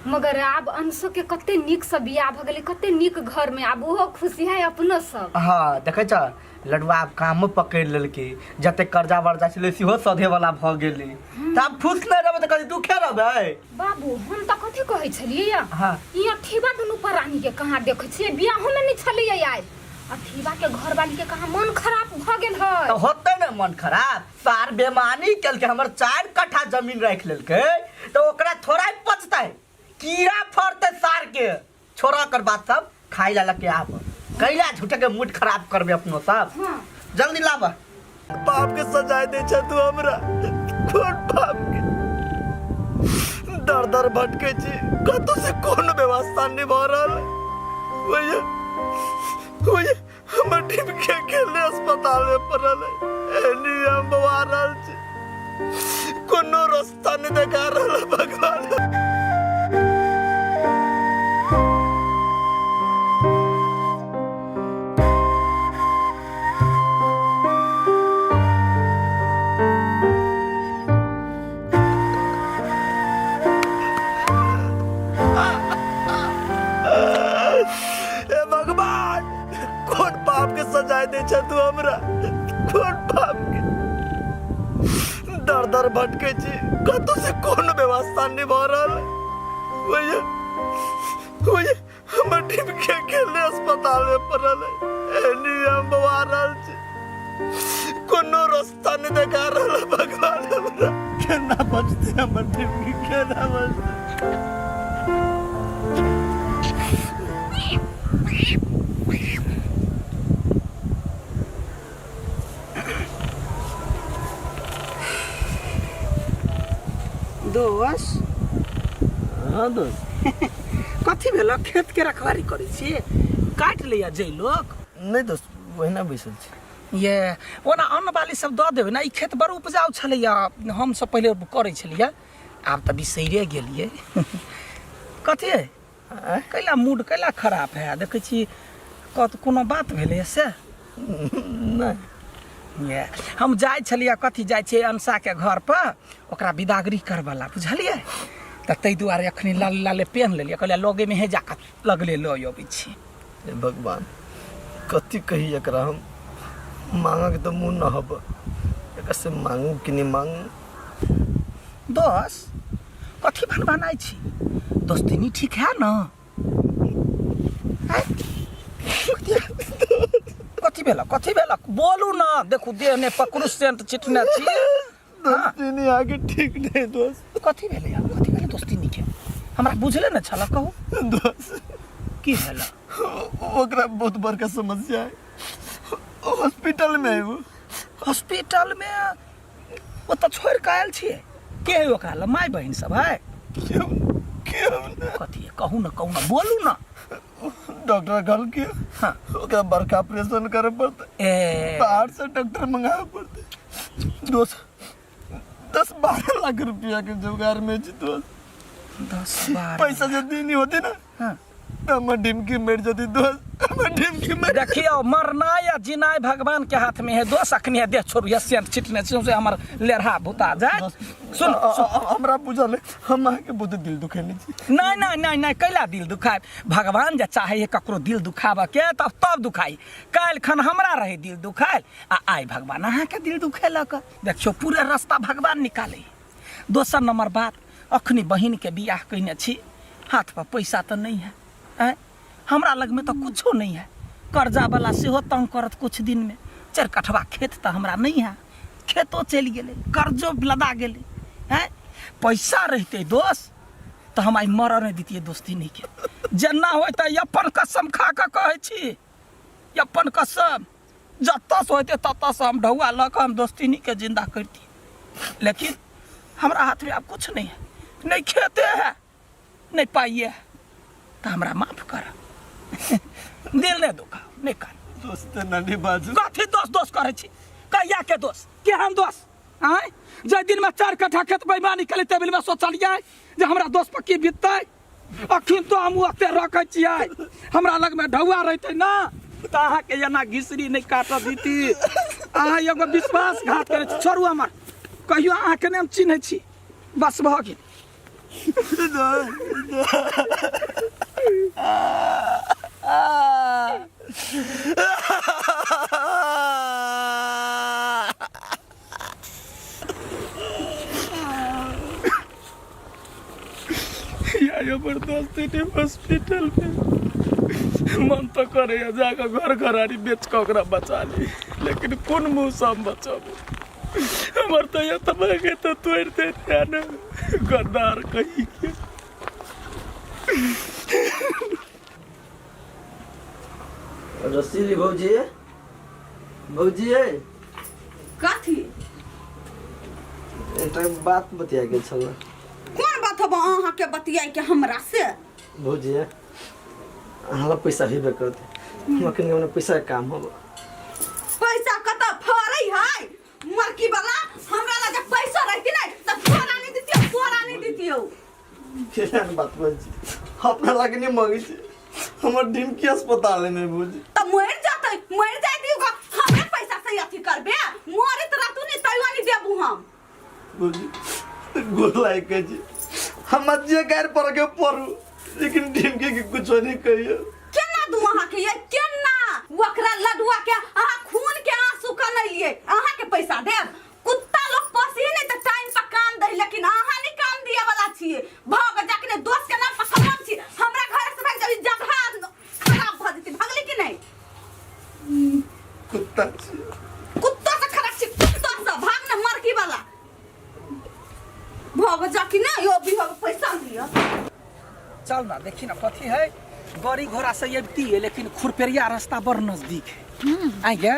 मगर आब अंशो के कते नीकसँ बियाह भऽ गेलै, कते नीक घरमे आब ओहो खुशी है, अपनो सब। हाँ, देखै छ लडुआ आब कामो पकड़ि लेलकै, जते कर्जा वर्जा छलै सेहो सधे वाला भऽ गेलै, तऽ आब खुश नहि रहबै तऽ कथी दुखे रहबै? बाबू, हम तऽ कथी कहै छलियै? हाँ। ई अठीबा दुनू प्राणी के कहाँ देखै छियै? बियाहो में नहि छलैया आइ। अठीबा के घरवाली के कहाँ मन खराब भऽ गेल है। तऽ होतै ने मन खराब? सार बेमानी केलकै, हमर 4 कट्ठा जमीन राखि लेलकै, तऽ ओकरा थोड़ा ही पचतै, कीड़ा फड़तै सार के। छोड़ कर बात सब, खाइ ला लके आब। कैला झूठे के मूड खराब करबे अपनो सब? जल्दी लाब। पाप के सजाय दे छ तू हमरा, कोन पाप के? दर दर भटके छी, कतौ से कोनो व्यवस्था नहीं भऽ रहल है। भैया भैया, हमर टीम के अकेले अस्पताल में पड़ल है, एनी हम बवा रहल छी, कोनो रास्ता नहीं देखा रहल है भगवान। हे भगवान, कोन पाप के सजाय दे छ तू हमरा, कोन पाप के? दर दर भटके छी, कतौ से कोनो व्यवस्था नहीं भऽ रहल है। भैया भैया, हमर टीम के अकेले अस्पताल में पड़ल है, एनी हम बवा रहल छी, कोनो रास्ता नहीं देखा रहल है भगवान। हमरा केना बचते हमर टीम के, केना बचते? दोस। हाँ दोस्त। कथी भेल? खेत के रखवारी करै छी, काटि लैया जै लोक? नहि दोस्त, ओहिना बैसल छी। ये ओना अन्न बाली सब दऽ देबै ने। ई खेत बड़ उपजाउ छलैया, हम सब पहिले करै छलियै, आब तऽ बिसैरे गेलियै। कथी है, कैला मूड कैला खराब है? देखै छी कत कोनो बात भेलैया से? नहि। ये हम जाइ छलियै, कथी जाइ छियै अंशाके घर पर ओकरा बिदागरी करबला, बुझलियै? तऽ ताहि दुआरे अखनी लाल लाले पेन्ह लेलियै, कहलियै लगेमे हे जाकऽ लगले लऽ अबै छी। हे भगवान, कथी कही एकरा हम? मांगक तऽ मुँह न हब, एकरा से मांगू कि नहि मांगू? दोस, कथी भनभनाइ छी? दोस्तीनी ठीक है न? आँय? कथी भेलक, कथी भेलक, बोलू न। देखू, देह ने पकड़ू, सेंट छिटने छी। दोस्तीनी आगे ठीक नहीं दोस्त। कथी भेलै? कथी भेलै दोस्तीनी के? हमरा बुझले ने छल, कहू। दोस्त। की भेल? ओकरा बहुत बड़का समस्या है, हॉस्पिटल में है वो। हॉस्पिटल में? ओतऽ छोड़ि कऽ आयल छियै? के है ओकरा लग, माय बहिन सब है? कथी है? कहू ने, कहू ने, बोलू ने। डॉक्टर कहलकै हाँ। ओकरा बड़का ऑपरेशन करे पड़तै। ए। बाहर से डॉक्टर मंगावे पड़तै दोस्त। 10-12 लाख रुपया के जुगाड़ में छी दोस्त। 10-12 पैसा जल्दी नहीं होते ना। हाँ। तो हमर ढिमकी मर जती दोस्त, हमर ढिमकी मर। देखियो, मरना या जीनाइ भगवान के हाथ में है दोस्त। अखनी है देह छोड़ू, सेंट छिटने छी से हमर लेढ़ा भूता जाए। सुन, हमरा बुझल है, हम अहाँके बहुत दिल दुखेने छी। नहीं नहीं नहीं नहीं, कैला दिल दुखाए? भगवान जे चाहे है ककरो दिल दुखाबऽ के तब तब दुखाई। काल्हि खन हमरा रहे दिल दुखायल आ आइ भगवान अहाँके दिल दुखेलक। देखियो, पूरे रास्ता भगवान निकाले। दोसर नंबर बात, अखनी बहिन के बियाह कयने छी, हाथ पर पैसा तऽ नहीं है। आँय, हमरा लगमे तऽ कुछो नहीं है। कर्जा वाला सेहो तंग करत कुछ दिन में। 4 कठवा खेत तऽ हमरा नहीं है, खेतो चलि गेलै, कर्जो लदा गेलै। आँय, पैसा रहितै दोस्त तऽ हम आइ मरऽ नहि दितियै दोस्ती नहीं के। जेना होय तऽ अपन कसम खा कऽ कहै छी, अपन कसम, जतऽ से होइतै ततऽ से हम ढौआ लऽ कऽ हम दोस्तीनी के जिंदा करितियै। लेकिन हमरा हाथमे आब कुछ नहीं है, नहीं खेते है नहीं पाइए है, तऽ हमरा माफ कर, दिल नहि दुखाओ, नहि कर। दोस्त नहीं बाजू। कथी दोस्त दोस्त करै छी? कहिया के दोस्त, केहन दोस्त? आँय, जाहि दिनमे 4 कट्ठा खेत बेईमानी केली ताहि दिनमे सोचलियै जे हमरा दोस्त पर की बीततै। अखन तो हम ओते रखै छियै, हमरा लगमे ढौआ रहितै ना तऽ अहाँके एना घिसरी नहि काटऽ दीती। अहाँ एगो विश्वासघात करै छी। छोड़ू हमर, कहियो अहाँके नहि हम चिन्है छी, बस भऽ गेल। या जबरदस्त हॉस्पिटल में मन तो करे जाकर घर घरारी बेच के ओकरा बचा ली, लेकिन कोन मुँह से हम बचाबू? हमर तो एतबा के तो तोड़ देते ने गद्दार कहीं के। रसीली भौजी, भौजी कथी? एकटा बात बतिया गेल छल। कोन बात हब अहाँ के बतियाई के हमरा से? भौजी, अहाँ लग पैसा हेबे करते, हमरा कनि हमरा पैसा के काम हब। पैसा कत फरै है मरकी वाला? हमरा लग जे पैसा रहती नै त तोरा नहीं दितियौ, तोरा नहीं दितियौ। केहन बात बजै छी? अपना लागे नहि मंगै छी, हमर ढिमकी अस्पताल में भौजी। त मर जतै, मर जाय दियौ, हमरे पैसा से अथी करबे? मरत रहतू नै तैयो नहीं देबू हम। भौजी, गोर लाग के छी, हम जे गारि पर के पड़ू, लेकिन ढिमकी के कुछो नहीं कहियो। केना दू अहाँ के ये, केना? ओकरा लडुआ के अहाँ खून के आंसू कनैलियै, अहाँ के पैसा देब? कुत्ता लोग पोसी नहीं त टाइम पर काम दही, लेकिन अहाँ नहीं काम दिए वाला छियै। भग जाके ने दोस्त के नाम पर कलम छी। हमरा घर से भाग जाबी, जगह खराब भ जेतै। भगली कि नहीं? कुत्ता छी। कुत्ता से खराब छी, कुत्ता से। भाग न मरकी वाला, भग जाके ने यो भी हो पैसा लिया। चल ना, देखी ना कथी है। गाड़ी घोड़ा से अबती है, लेकिन खुरपेरिया रास्ता बड़ नजदीक है। आइ गे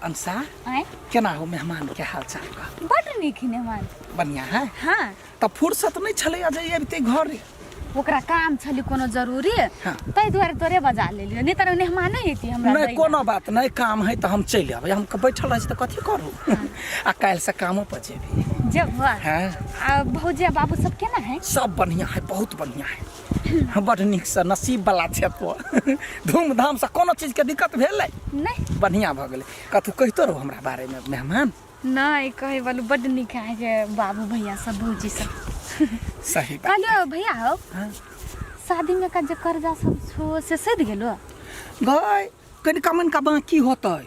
अंशा आँय केना हो मेहमान के हाल चाल कह बड नीक मेहमान बढ़िया है हाँ तऽ फुर्सत नहि छलै जे अबिते घर ओकरा काम छलै कोनो जरूरी हाँ। ताहि दुआरे तोरे बजा लेलियो नहि तऽ मेहमाने एती हमरा नहि दै लए। कोनो बात नहि काम है तऽ हम चलि अबै हम बैठल रहै छी तऽ कथी करू आ काल्हिसँ कामो पर जेबै जेबह हाँ आ भौजी आ बाबू सब केना है सब बढ़िया है बहुत बढ़िया है बड़ नीकसँ नसीब वाला छै तो धूमधामसँ कोनो चीजके दिक्कत भेलै नहि बढ़िया भऽ गेलै कथू कहितो रहू हमरा बारेमे मेहमान नहि कहै वालू बड्ड नीक अहाँके बाबू भैया सब भौजी सब सही बात कहलियो भैया हो हाँ। शादी में का जे कर्जा सब छो से सधि गेलो गय कनिका मनिका बाँकी होतै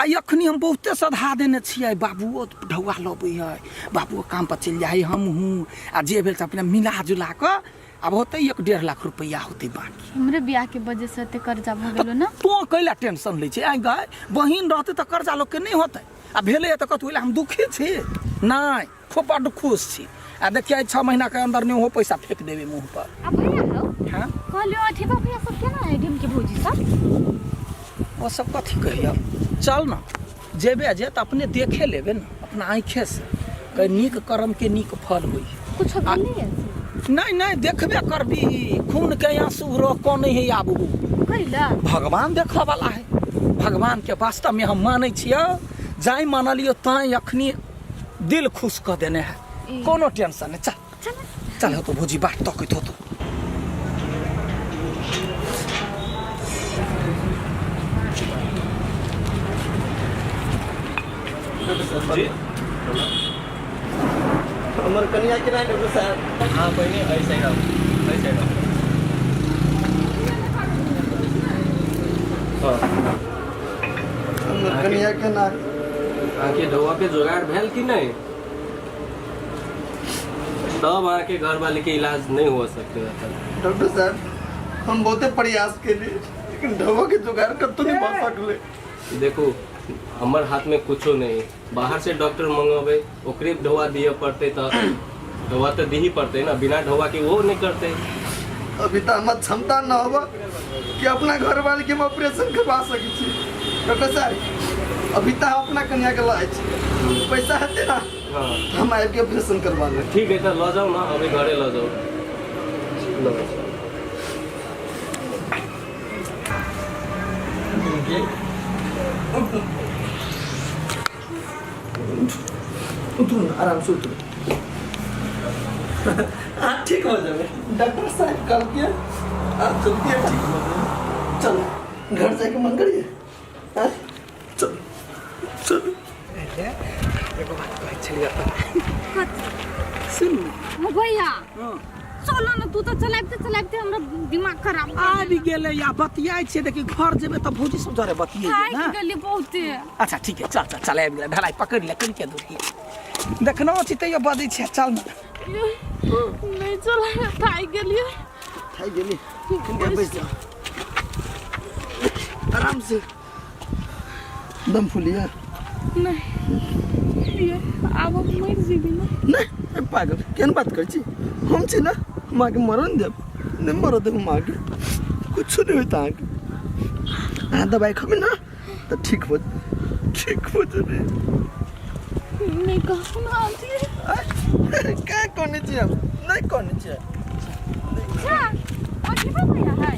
आ अखनी हम बहुते सधा देने छियै बाबुओ ढौआ लबै है बाबुओ काम पर चलि जाइ हमहूँ आ जे भेल से अपने मिला जुला कऽ आब होतै 1-1.5 लाख रुपैआ होतै बाँकी हमरे बियाह के वजह से एते कर्जा भऽ गेलो ना तोँ कैला टेंशन लै छै आइ गय बहिन रहतै तऽ कर्जा लोकके नहि होतै आ भेलै तऽ कथू हम दुखी छी नहि खूब बड्ड खुश छी आ देखिए 6 महीना के अंदर नहीं हो पैसा फेंक देवे मुंह पर आ भैया हौ हाँ कहलियो अथी बा भैया सब केना है ढिम के भौजी सब ओ सब कथी कहियो चल ना जेबे जे तऽ अपने देखे लेबे ना अपना आँखे से कहीं नीक कर्म के नीक फल होई कुछ भेलै है नहीं नहीं देखबे करबी खून के आंसू रो कौन है आबू कैला भगवान देखऽ वाला है भगवान के वास्तव में हम मानै छियै जाय मानलियो ताय अखनी दिल खुश कऽ देने है कोनो टेंशन नहीं चल चल हो तो भौजी बाट तकैत होतो जी हमर कनिया के नहीं डॉक्टर साहब हाँ पहिने एहि साइड आउ एहि साइड आउ हाँ हमर कनिया के ना अहाँके ढौआ के जोगाड़ भेल कि नहि तब अहाँके घरवाली के इलाज नहीं हो सकते एखन डॉक्टर साहब हम बहुते प्रयास केली लेकिन ढौआ के जुगाड़ कतौ नहीं भऽ सकलै देखू हमर हाथ में कुछो नहीं बाहर से डॉक्टर मंगेबै ओकरे ढौआ दिअ पड़तै तऽ ढौआ तऽ दिही पड़तै ने बिना ढौआ के ओहो नहि करतै अभी तऽ हमर क्षमता न होबा कि अपना घर वाले के हम ऑपरेशन करवा सकै छी डॉक्टर साहब अभी तऽ हम अपना कन्या के लाए छी पैसा हेतै ना हाँ हम आबि के ऑपरेशन करवा लेब ठीक है तऽ लऽ जाउ ने अभी घरे लऽ जाउ लऽ जाउ। उतरू ना आराम से उतरू हाँ ठीक हो जाए डॉक्टर साहब कल के आप जल्दी ठीक हो जाए चलो घर जाके मन करिए हाँ? चलो चलो एगो बात कहै छलियै तोरा सुन ओ भैया चलो ना तू तो चलाबते चलाबते हमरा दिमाग खराब भऽ आबि गेलै आ बतियाइ छियै देखी घर जेबै तऽ भौजी सब जरे बतियेबै थाकि ना गेली बहुते अच्छा ठीक है चल चल चल आबि गेलै ढलाई पकड़ि ले कनिके दूरी देखनो छी तैयो बजै छियै चल ना नहीं चला थाकि गेलियै थाकि गेली कनिका बैस जाओ आराम से दम फूलिए नहीं ये आब हम मरि जेबी ने नहीं ए पागल केहन बात करै छी हम छी ना हम अहाँके मरऽ नहि देब नहि मरऽ देब हम अहाँके कुछो नहि होइत अहाँके अहाँ दबाइ खेबै ना तऽ ठीक हो ठीक हो जेबै नहीं कहू ना आंटी का कहने छी हम नहि कहने छियै अच्छा अथी बा भैया है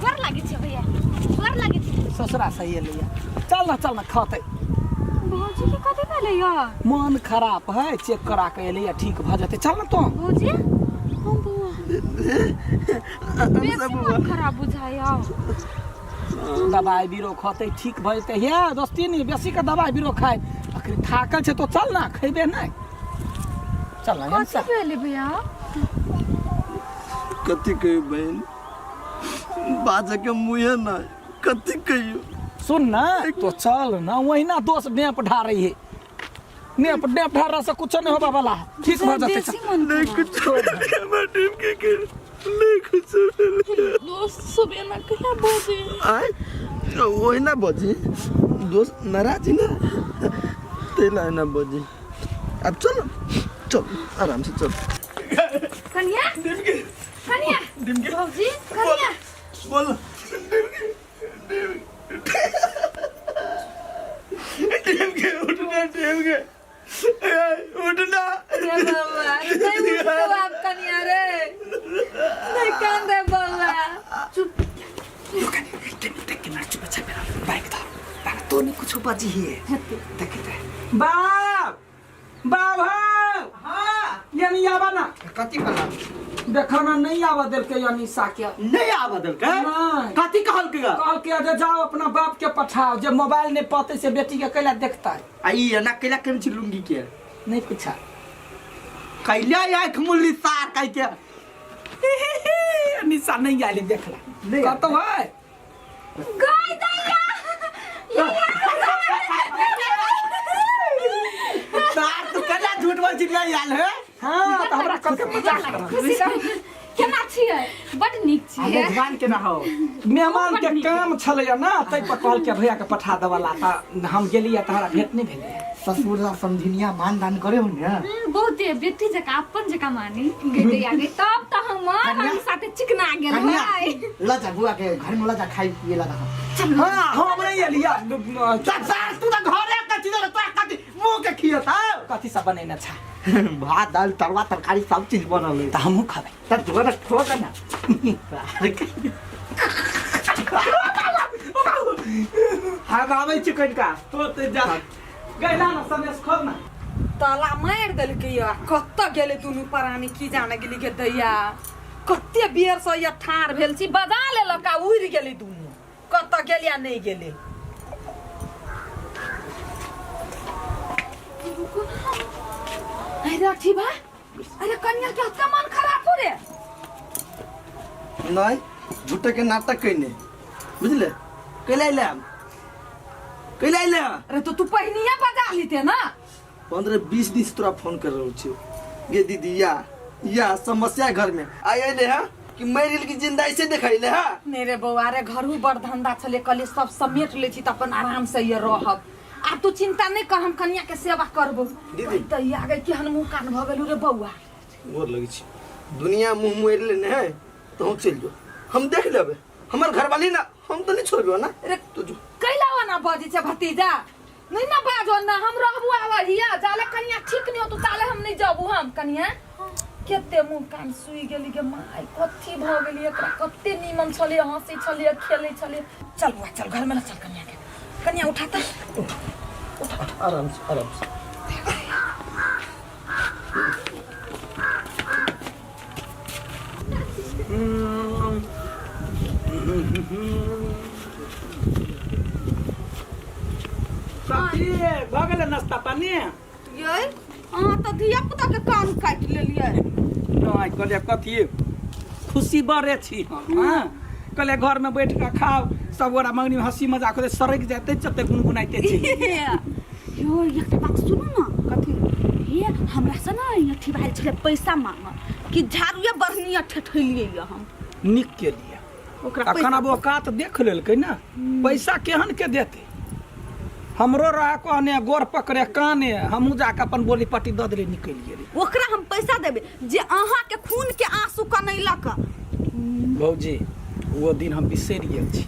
गोर लागै छै भैया गोर लागै छै ससुरा सही एलैया चल ना चल ना खतै भौजी के कथी भेलै या मन खराब है चेक करा के एलैया ठीक भऽ जेतै चल ना तो भौजी हम बौआ बेसी मन खराब बुझाइया दबाइ बीरो खतै ठीक भऽ जेतै हे दोस्ती नहीं बेसी के दबाइ बीरो खाइ अखन थाकल छै तो चल ना खैबे नहि चल ना कथी भेलै भैया कथी कहियो बहन बाजके मुँहे ना कथी कहियो सुन ना तो चल ना वही ना दोस्त डेप ढारे है नेप डेप ढारा से कुछ नहीं होबा वाला है ठीक भऽ जेतै बेसी मन नहीं कुछ हमर टीम के के नहीं कुछ दोस्त सब एना कहिया बजे आय ओहिना बजी दोस्त नाराज ही ना तेला ना बजी अब चलो चल आराम से चल कन्या कन्या भौजी कन्या बोल उठेंगे उठना रे बौआ नहीं उठतो आप कनिया रे नहीं कान रे बौआ चुप देख चुप अच्छा मेरा बाइक था बाइक तो नहीं कुछ बजी है देख दे बाप बाप हाँ यानी आवा ना कथी कहला देखो ना नहीं आवा देलके यानी साके नहीं आवा देलके कथी कहलके गा कहलके जे जाओ अपना बाप के पठाओ जे मोबाइल नहीं पते से बेटी के कैला देखता है आ ई एना कैला केने छी लुंगी के नहीं पूछा कैला आँख मुल्ली सार कह के निशा नहीं आली देखला कतो है गाय दैया सार तू कैला झूठ बोल छी नहीं आयल है हां त हमरा कह के मजाक कर खुशी रहू केना छियै बड नीक छियै मेहमान के ना हो मेहमान के काम छलैया ना तै पर कहलके भैया के पठा देवला त हम गेलियै त हमरा भेंट नहीं भेलै ससुर ला समझिनिया मान दान करे हो ने बहुते बेटी जकाँ अपन जकाँ मानी गे दैया गे तब तऽ हम हम साथे चिकना गेल कन्या है ल जा बुआ के घर में ल जा खाई पिए लगा हाँ हम नहीं एलिया सब सार तू त घरे के चीज रे तोरा कथी मुंह के खियता कथी सब बनेने छा भात दाल तरुआ तरकारी सब चीज बनल है त हमहूँ खबै त तू ना खो ना हम आबै छी कनिका होते जा गैला ना सनेस खोल ना ताला मारि देलकै या कतऽ गेलै दुनू प्राणी की जाने गेली गे दैया कते बेर से या ठाढ़ भेल छी बजा लेलक आ उड़ि गेलै दुनू कतऽ गेलै आ नहि गेलै अरे अथी बा अरे कनिया के एते मन खराब हो रे नहीं झूठे के नाटक कैने बुझले कैला अइले हम कैला अइले अरे तो तू पहिनिया बजा लेते ना 15-20 दिन से तोरा फोन कर रहल छियो गे दीदी या या समस्या है घर में आई अइले हा कि मर गेल कि जिंदा ऐसे देखैले हा नहीं रे बौआ रे घरू बड़ धंधा छले कहलिए सब समेट ले छी त अपन आराम से ये रहब आब तू चिंता नहीं कर हम कनिया के सेवा करबो दीदी। दैया गे केहन मुंह कान भऽ गेलू रे बौआ गोर लगै छी दुनिया मुंह मोड़ि लेने है तो हम चलि जो हम देख लेबै हमर घरवाली ना हम तो नहीं छोड़बे ना अरे तू जो कैला ओना बजै छै भतीजा नहीं ना बाजो ना हम रहबू आवहिया जाले कनिया ठीक नहीं हो तू ताले हम नहीं जाबू हम कनिया कते मुंह कान सुई गेली गे माय कथी भ गेली एकरा कते नीमन छले हंसी छले खेले छले चल बुआ चल घर में ल चल कनिया के कनिया उठा त आराम से आराम से साथी भऽ गेलै नाश्ता पानी यै अहाँ तऽ धिया पुता के कान काटि लेलियै नहि कहलियै कथी खुशी बड़े छी हम हाँ कहलियै घरमे बैठ कऽ खाउ सब गोरा मंगनी में हंसी मजाक होतै सरकि जेतै जते गुनगुनाइते छी यो एकटा बात सुनू ने कथी हे हमरा से ने अथी भेल छलै पैसा मांगऽ कि झाड़ुए बढ़निया ठेठेलियै यऽ हम नीक केलियै ओकरा अखन पैसा आब औकात देख लेलकै ने पैसा केहन के देतै हमरो रहे कहने गोर पकड़े काने हमहूँ जाके अपन बोली पट्टी दऽ देलियै निकलि गेली ओकरा हम पैसा देबै जे अहाँके खून के आंसू कनैलक भौजी ओ दिन हम बिसरि गेल छी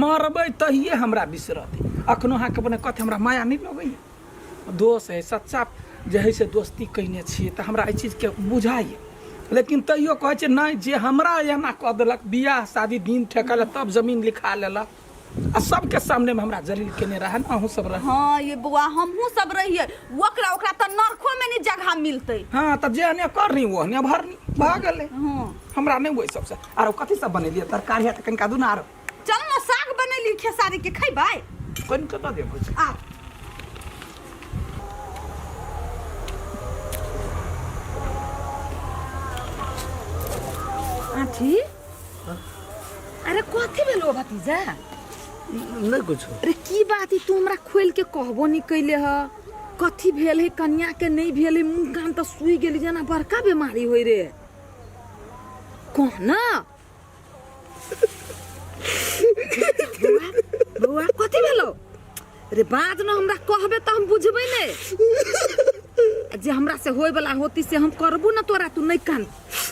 मरबै तहिए हमरा बिसरत अखनो अहाँके बने कथी हमरा माया नहि लगैए दोस्त है सच्चा जे है से दोस्ती कयने छियै तऽ हमरा एहि चीजके बुझाइए लेकिन तैयो कहै छै नहि जे हमरा एना कऽ देलक बियाह शादी दिन ठेकल तब जमीन लिखा लेलक आ सबके सामने में हमरा जलील केने रहे ने अहूँ सब रहे हाँ ये बौआ हमहूँ सब रहिए ओकरा ओकरा तऽ नरको में नहीं जगह मिलतै हाँ तऽ जेहने करनी ओहने भरनी भऽ गेलै हाँ हमरा नहि ओहि सबसँ आरो कथी सब बनेलियै तरकारी है तऽ कनिका दू ने आरो चल ना साग बनेली खेसारी के खैबै कनिका दऽ देब आ आठी अरे कथी भेलो भतीजा नहीं कुछ अरे की बात है तू हमरा खोल के कहबो नहीं कैले ह कथी भेल है कन्या के नहीं भेल है मुंह कान तऽ सुई गेली जेना बड़का बीमारी होय रे कह ना बौआ बौआ कथी भेलो रे बाज न हमरा कहबे तऽ हम बुझबै ने आ जे हमरा से होय वाला होती से हम करबू ना तोरा तू नहीं कान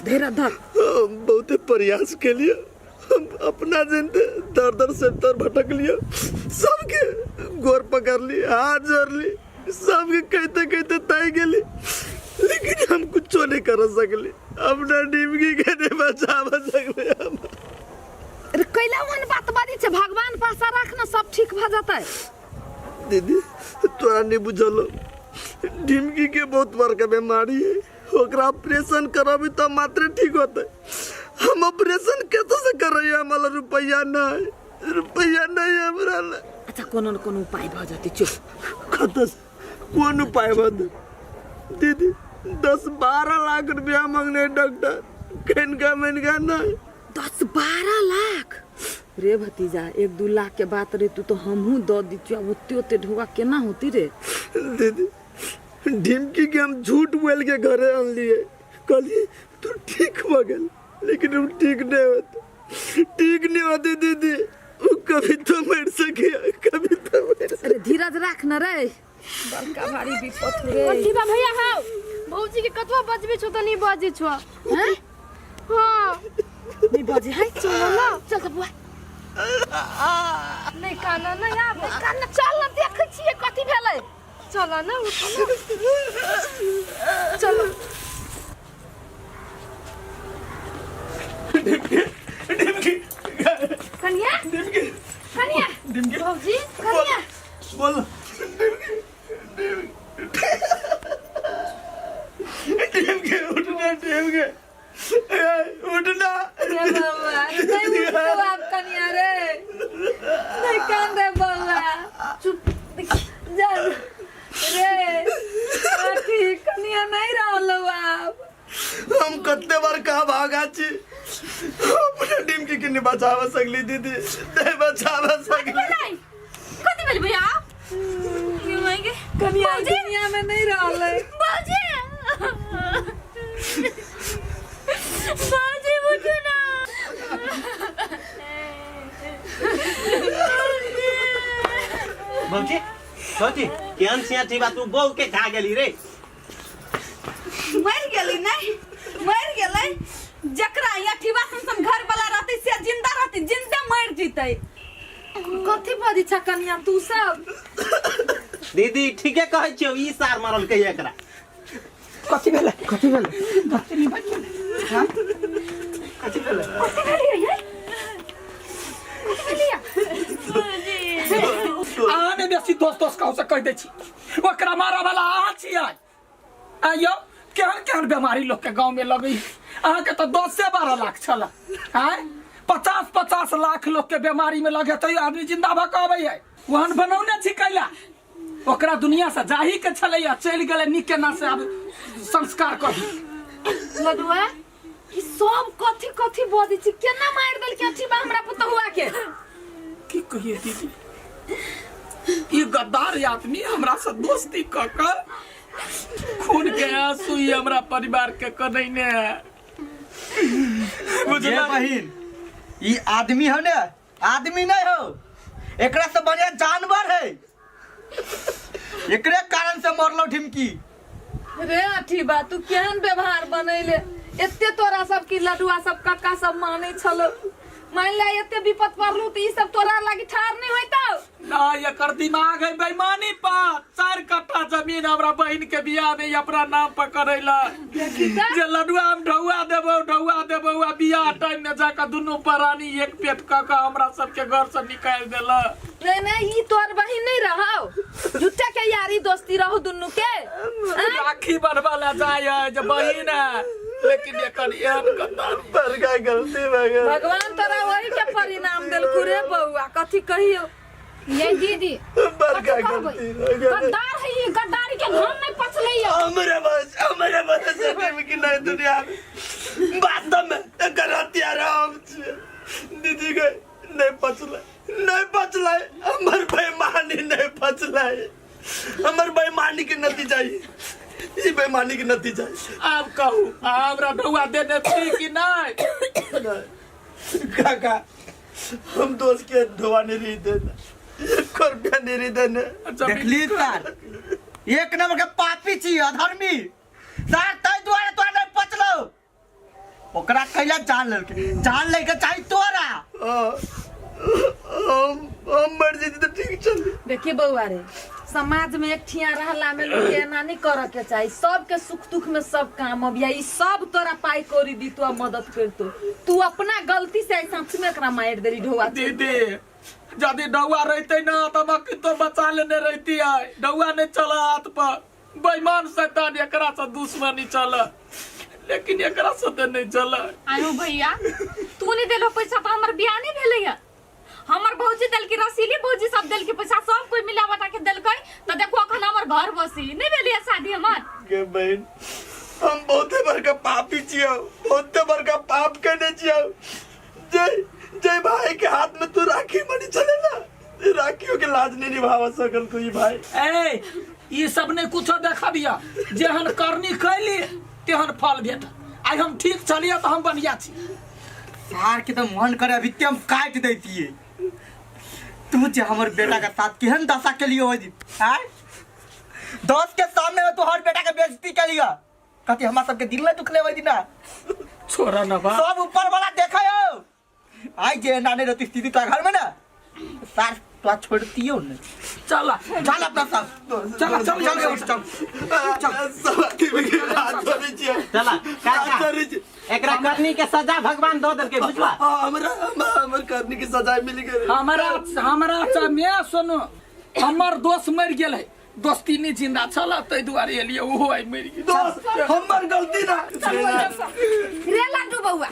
धैर्य धर हम बहुते प्रयास के लिए हम अपना जिनते दर दर से तर भटक लिया सबके गोर पकड़ ली हाथ जोड़ ली सबके कहते कहते ताई गेली, लेकिन हम कुछो नहीं कर सकली। अपना डिमकी के नहीं बचाव सकले हम। अरे कैला ओहन बात बाजै छै? भगवान पासा राख ना, सब ठीक भऽ जेतै। दीदी तोरा नहीं बुझल, ढिमकी के बहुत बड़का बीमारी है, ओकरा ऑपरेशन करबी तो मात्र ठीक होते। हम ऑपरेशन कैसे से करैया? हमारा रुपया नहीं, रुपया नहीं है हमरा लग। अच्छा कोनो न कोनो उपाय भऽ जेतै, चुप। कतऽ से? कोन उपाय भऽ जेतै? दीदी 10-12 लाख रुपया मांगने डॉक्टर, कनिका मनिका नहीं। 10-12 लाख रे भतीजा, 1-2 लाख के बात रे, तू तो हमहूँ दऽ दितियो, आब ओते ओते ढोआ केना होती रे? दीदी ढिमकी के हम झूठ बोल के घरे अनलिए, कहलिए तू ठीक भऽ गेल, लेकिन हम ठीक नहीं होते, ठीक नहीं होते दीदी। वो कभी तो मर सके, कभी तो मर सके। अरे धीरज राख न रे, बड़का भारी विपत हो रे। भतीजा भैया हौ, भौजी के कतबो बजबे छौ त नहीं बजे छौ। हैं? हाँ नहीं बजे है, चल ना, चल त बुआ। नहीं काना नहीं आब, काना चल ना, देखै छियै कथी भेलै। चल ना, उठ ना, चलो। कन्या, कन्या, भौजी, कन्या, बोल। ढिमकी उठना, ढिमकी उठना। रे बउआ, नहीं उठतो आब कन्या रे, नहीं कान रे बउआ, चुप जा रे। अथी कन्या नहीं रहलो आब। हम कते बार कहा भागा छी, अपना ढिमकी के नहीं बचाव सकली दीदी, नहीं बचाव सकली। कथी भेल भैया? कन्या दुनिया में नहीं रहलै। भौजी, भौजी उठू ना। भौजी, भौजी केहन सिया छी बा, तू बहू के खा गेली रे? मरि गेली नहीं, मरि गेलै। जकरा यहाँ ठीबा सन सन घर वाला रहतै से जिंदा रहतै, जिंदे मरि जीतै। कथी बजै छ कन्या तू सब? दीदी ठीके कहै छियौ, ई सार मारल के एकरा। कथी भेलै? कथी भेलै? कथी नहीं बच गेलै? हाँ? कथी भेलै? कथी भेलियै यै? कथी भेलियै? अहाँ ने बेसी दोस्त दोस्त कहू से कहि दै छी, ओकरा मारऽ वाला अहाँ छियै। आइयो केहन केहन बीमारी लोक के गाँव में लगै। अहाँके तऽ 10-12 लाख छल, आँय 50-50 लाख लोक के बीमारी में लगे तैयो आदमी जिंदा भऽ कऽ अबै है। ओहन बनौने छी कैला? ओकरा दुनिया से जाही के छलैया, चलि गेलै नीक केना से, आब संस्कार कऽ दी। लडुआ ई सब कथी कथी बजै छी? केना मारि देलकै अथी बा हमरा पुतहुआ के? की कहिए दीदी, ई गद्दार आदमी हमरा से दोस्ती कऽ कऽ खून के आंसू ई हमरा परिवार के कनैने है। ये बुझला बहिन, ई आदमी हो ने, आदमी नहीं हो, एकरा से बढ़िया जानवर है। एकरे कारण से मरलो ढिमकी। रे अथी बा तू केहन व्यवहार बनैले? एते तोरा सब की लडुआ सब काका सब मानै छलो, मान ले एते विपद पड़लू तऽ ई सब तोरा लागी ठार नहीं होइतौ? ना एकर दिमाग है बेईमानी पर। 4 कट्ठा जमीन हमरा बहिन के बियाह में अपना नाम पर करैला जे लडुआ हम ढौआ देबौ, ढौआ देबौ, आ बियाह टाइम में जाकर दुनू प्राणी एक पेट कऽ कऽ हमरा सबके घर से निकालि देलक। नहीं नहीं, ई तोर बहिन नहीं रहौ, झूठा के यारी दोस्ती रहू दुनू के। राखी बनवा ला जाय है जे बहिन है, लेकिन एकर एहन गद्दार। बड़का गलती भऽ गेल। भगवान तोरा वही के परिणाम देलकू रे बौआ, कथी कहियो। ये दीदी बड़का कथी कहबै? गलती भऽ गेल। गद्दार है ई, गद्दारी के घाम नहीं पचलै यौ। हमरे बस, हमरे बस से ढिमकी नहीं दुनिया में। वास्तव में एकर हत्यारा हम छियै दीदी के। नहीं पचलै, नहीं पचलै, हमर बेईमानी नहीं पचलै। हमर बेईमानी के नतीजा ई, ई बेईमानी के नतीजा ई। आब कहू, हमरा ढौआ देने छी कि नहीं? काका हम दोस्त के धोआ नहीं रही देने, एक रुपया नहीं रही देने। देखली सर, एक नंबर के पापी छी, अधर्मी सर, ताहि दुआरे तोरा नहीं पचलो। ओकरा कैला जान लेलके? जान लैके चाही तोरा। हम मर जेती तो ठीक चल। देखी बउआ रे, समाज में एक ठिया रहला में लोग के एना नहीं करे के चाही। सबके सुख दुख में सब काम अबिया। ई सब तोरा पाई कौड़ी दीतो आ मदद करतो। तू अपना गलती से ऐसा में एकरा मारि देली ढोआ। दीदी यदि डौआ रहते ना तो हम तो बचा लेने रहती है। डौआ नहीं चला हाथ पर, बेईमान शैतान एकरा से दुश्मनी चला, लेकिन एकरा से तो नहीं चला। आयो भैया तू नहीं देलो पैसा तो हमर बियाह नहीं भेलैया। हमर भौजी देलकी, रसीली भौजी सब देलकी पैसा, सब कोई मिला बटा के देलकै तो देखो अखन हमर घर बसी नहीं भेलैया शादी हमर। गे बहन हम बहुते बड़का पापी छियौ, बहुते बड़का पाप केने छियौ। जय जय भाई के हाथ में तू राखी बनी चले ना, राखियों के लाज नहीं निभावा सकल तू ई भाई। ए ई सब ने कुछो देखबिया, जेहन करनी कैली तेहन फल भेट। आइ हम ठीक छलियै तऽ हम बढ़िया छी। सार के तो मन करे अभी हम काट देतिए। तू जे हमर बेटा के साथ केहन दशा के लिए हो जी आय दोस्त के सामने में तू हर बेटा के बेइज्जती के लिए कथी हमरा सबके दिल में दुख लेवे दिना। छोरा ना बा सब ऊपर वाला देखे हो। आई जे नाने रहती स्थिति तो घर में ना सार तो छोड़तियो ने। चल चल अपना साथ चल चल चल चल चल सब आदमी के हाथ धरे छियै। चला हाथ धरे छियै। एकरा करनी के सजा भगवान दऽ देलकै बुझला। हाँ, हमरा हमर करनी के सजा मिल गेलै। हमरा हमरा मैं सुनो, हमर दोस्त मरि गेल है, दोस्ती नहीं जिंदा छल ताहि दुआरे एलियै, ओहो आइ मरि गेल। दोस्त हमर गलती ना। रे लड्डू बौआ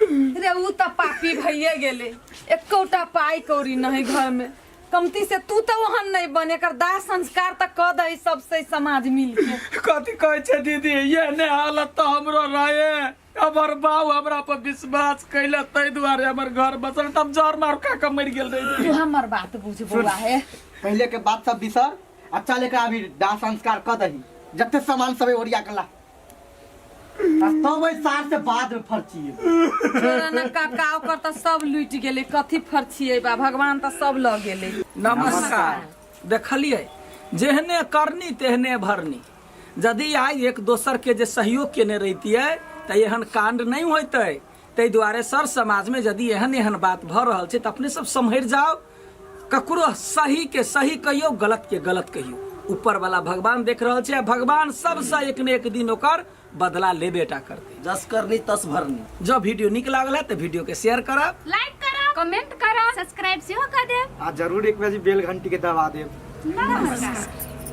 रे उ त पापी भइए गेलै, एकोटा पाई कौड़ी नहीं घर में। कमती से तू तो ओहन नहीं बने, एकर दाह संस्कार त क दही सबसे समाज मिल के। कथी कहै छै दीदी, ये ने हालत तो हमरो रहे। हमर बाऊ हमरा पर विश्वास कैले ताहि दुआरे हमर घर बसल, तब जर मार खा के मरि गेल रही। तू हमर बात बुझ बौआ हे। पहले के बात सब बिसर, अच्छा लेकर अभी दाह संस्कार क दही, जते सामान सब ओरिया के ला। तब ओहि सार से बाद में फरचिए। तोरा न काका ओकर त सब लूटि गेलै, कथी फरचिए बा, भगवान त सब ल गेलै। नमस्कार। देखलियै जेहने करनी तेहने भरनी। यदि आइ एक दोसर के जे सहयोग केने रहितियै तऽ एहन कांड नहि होइतै। ताहि दुआरे सर समाजमे यदि एहन एहन बात भऽ रहल छै तऽ अपने सब सम्हरि जाउ, ककरो सही के सही कहियौ, गलत के गलत कहियौ। ऊपर वाला भगवान देख रहल छै आ भगवान सबसँ एक ने एक दिन ओकर बदला लेबे टा करतै। जस करनी तस भरनी। जँ वीडियो नीक लागल है तऽ वीडियो के शेयर करब, लाइक करब, कमेंट करब, सब्सक्राइब सेहो कर देब आ जरूर एक बेर बेल घंटी के दबा देब। नमस्कार।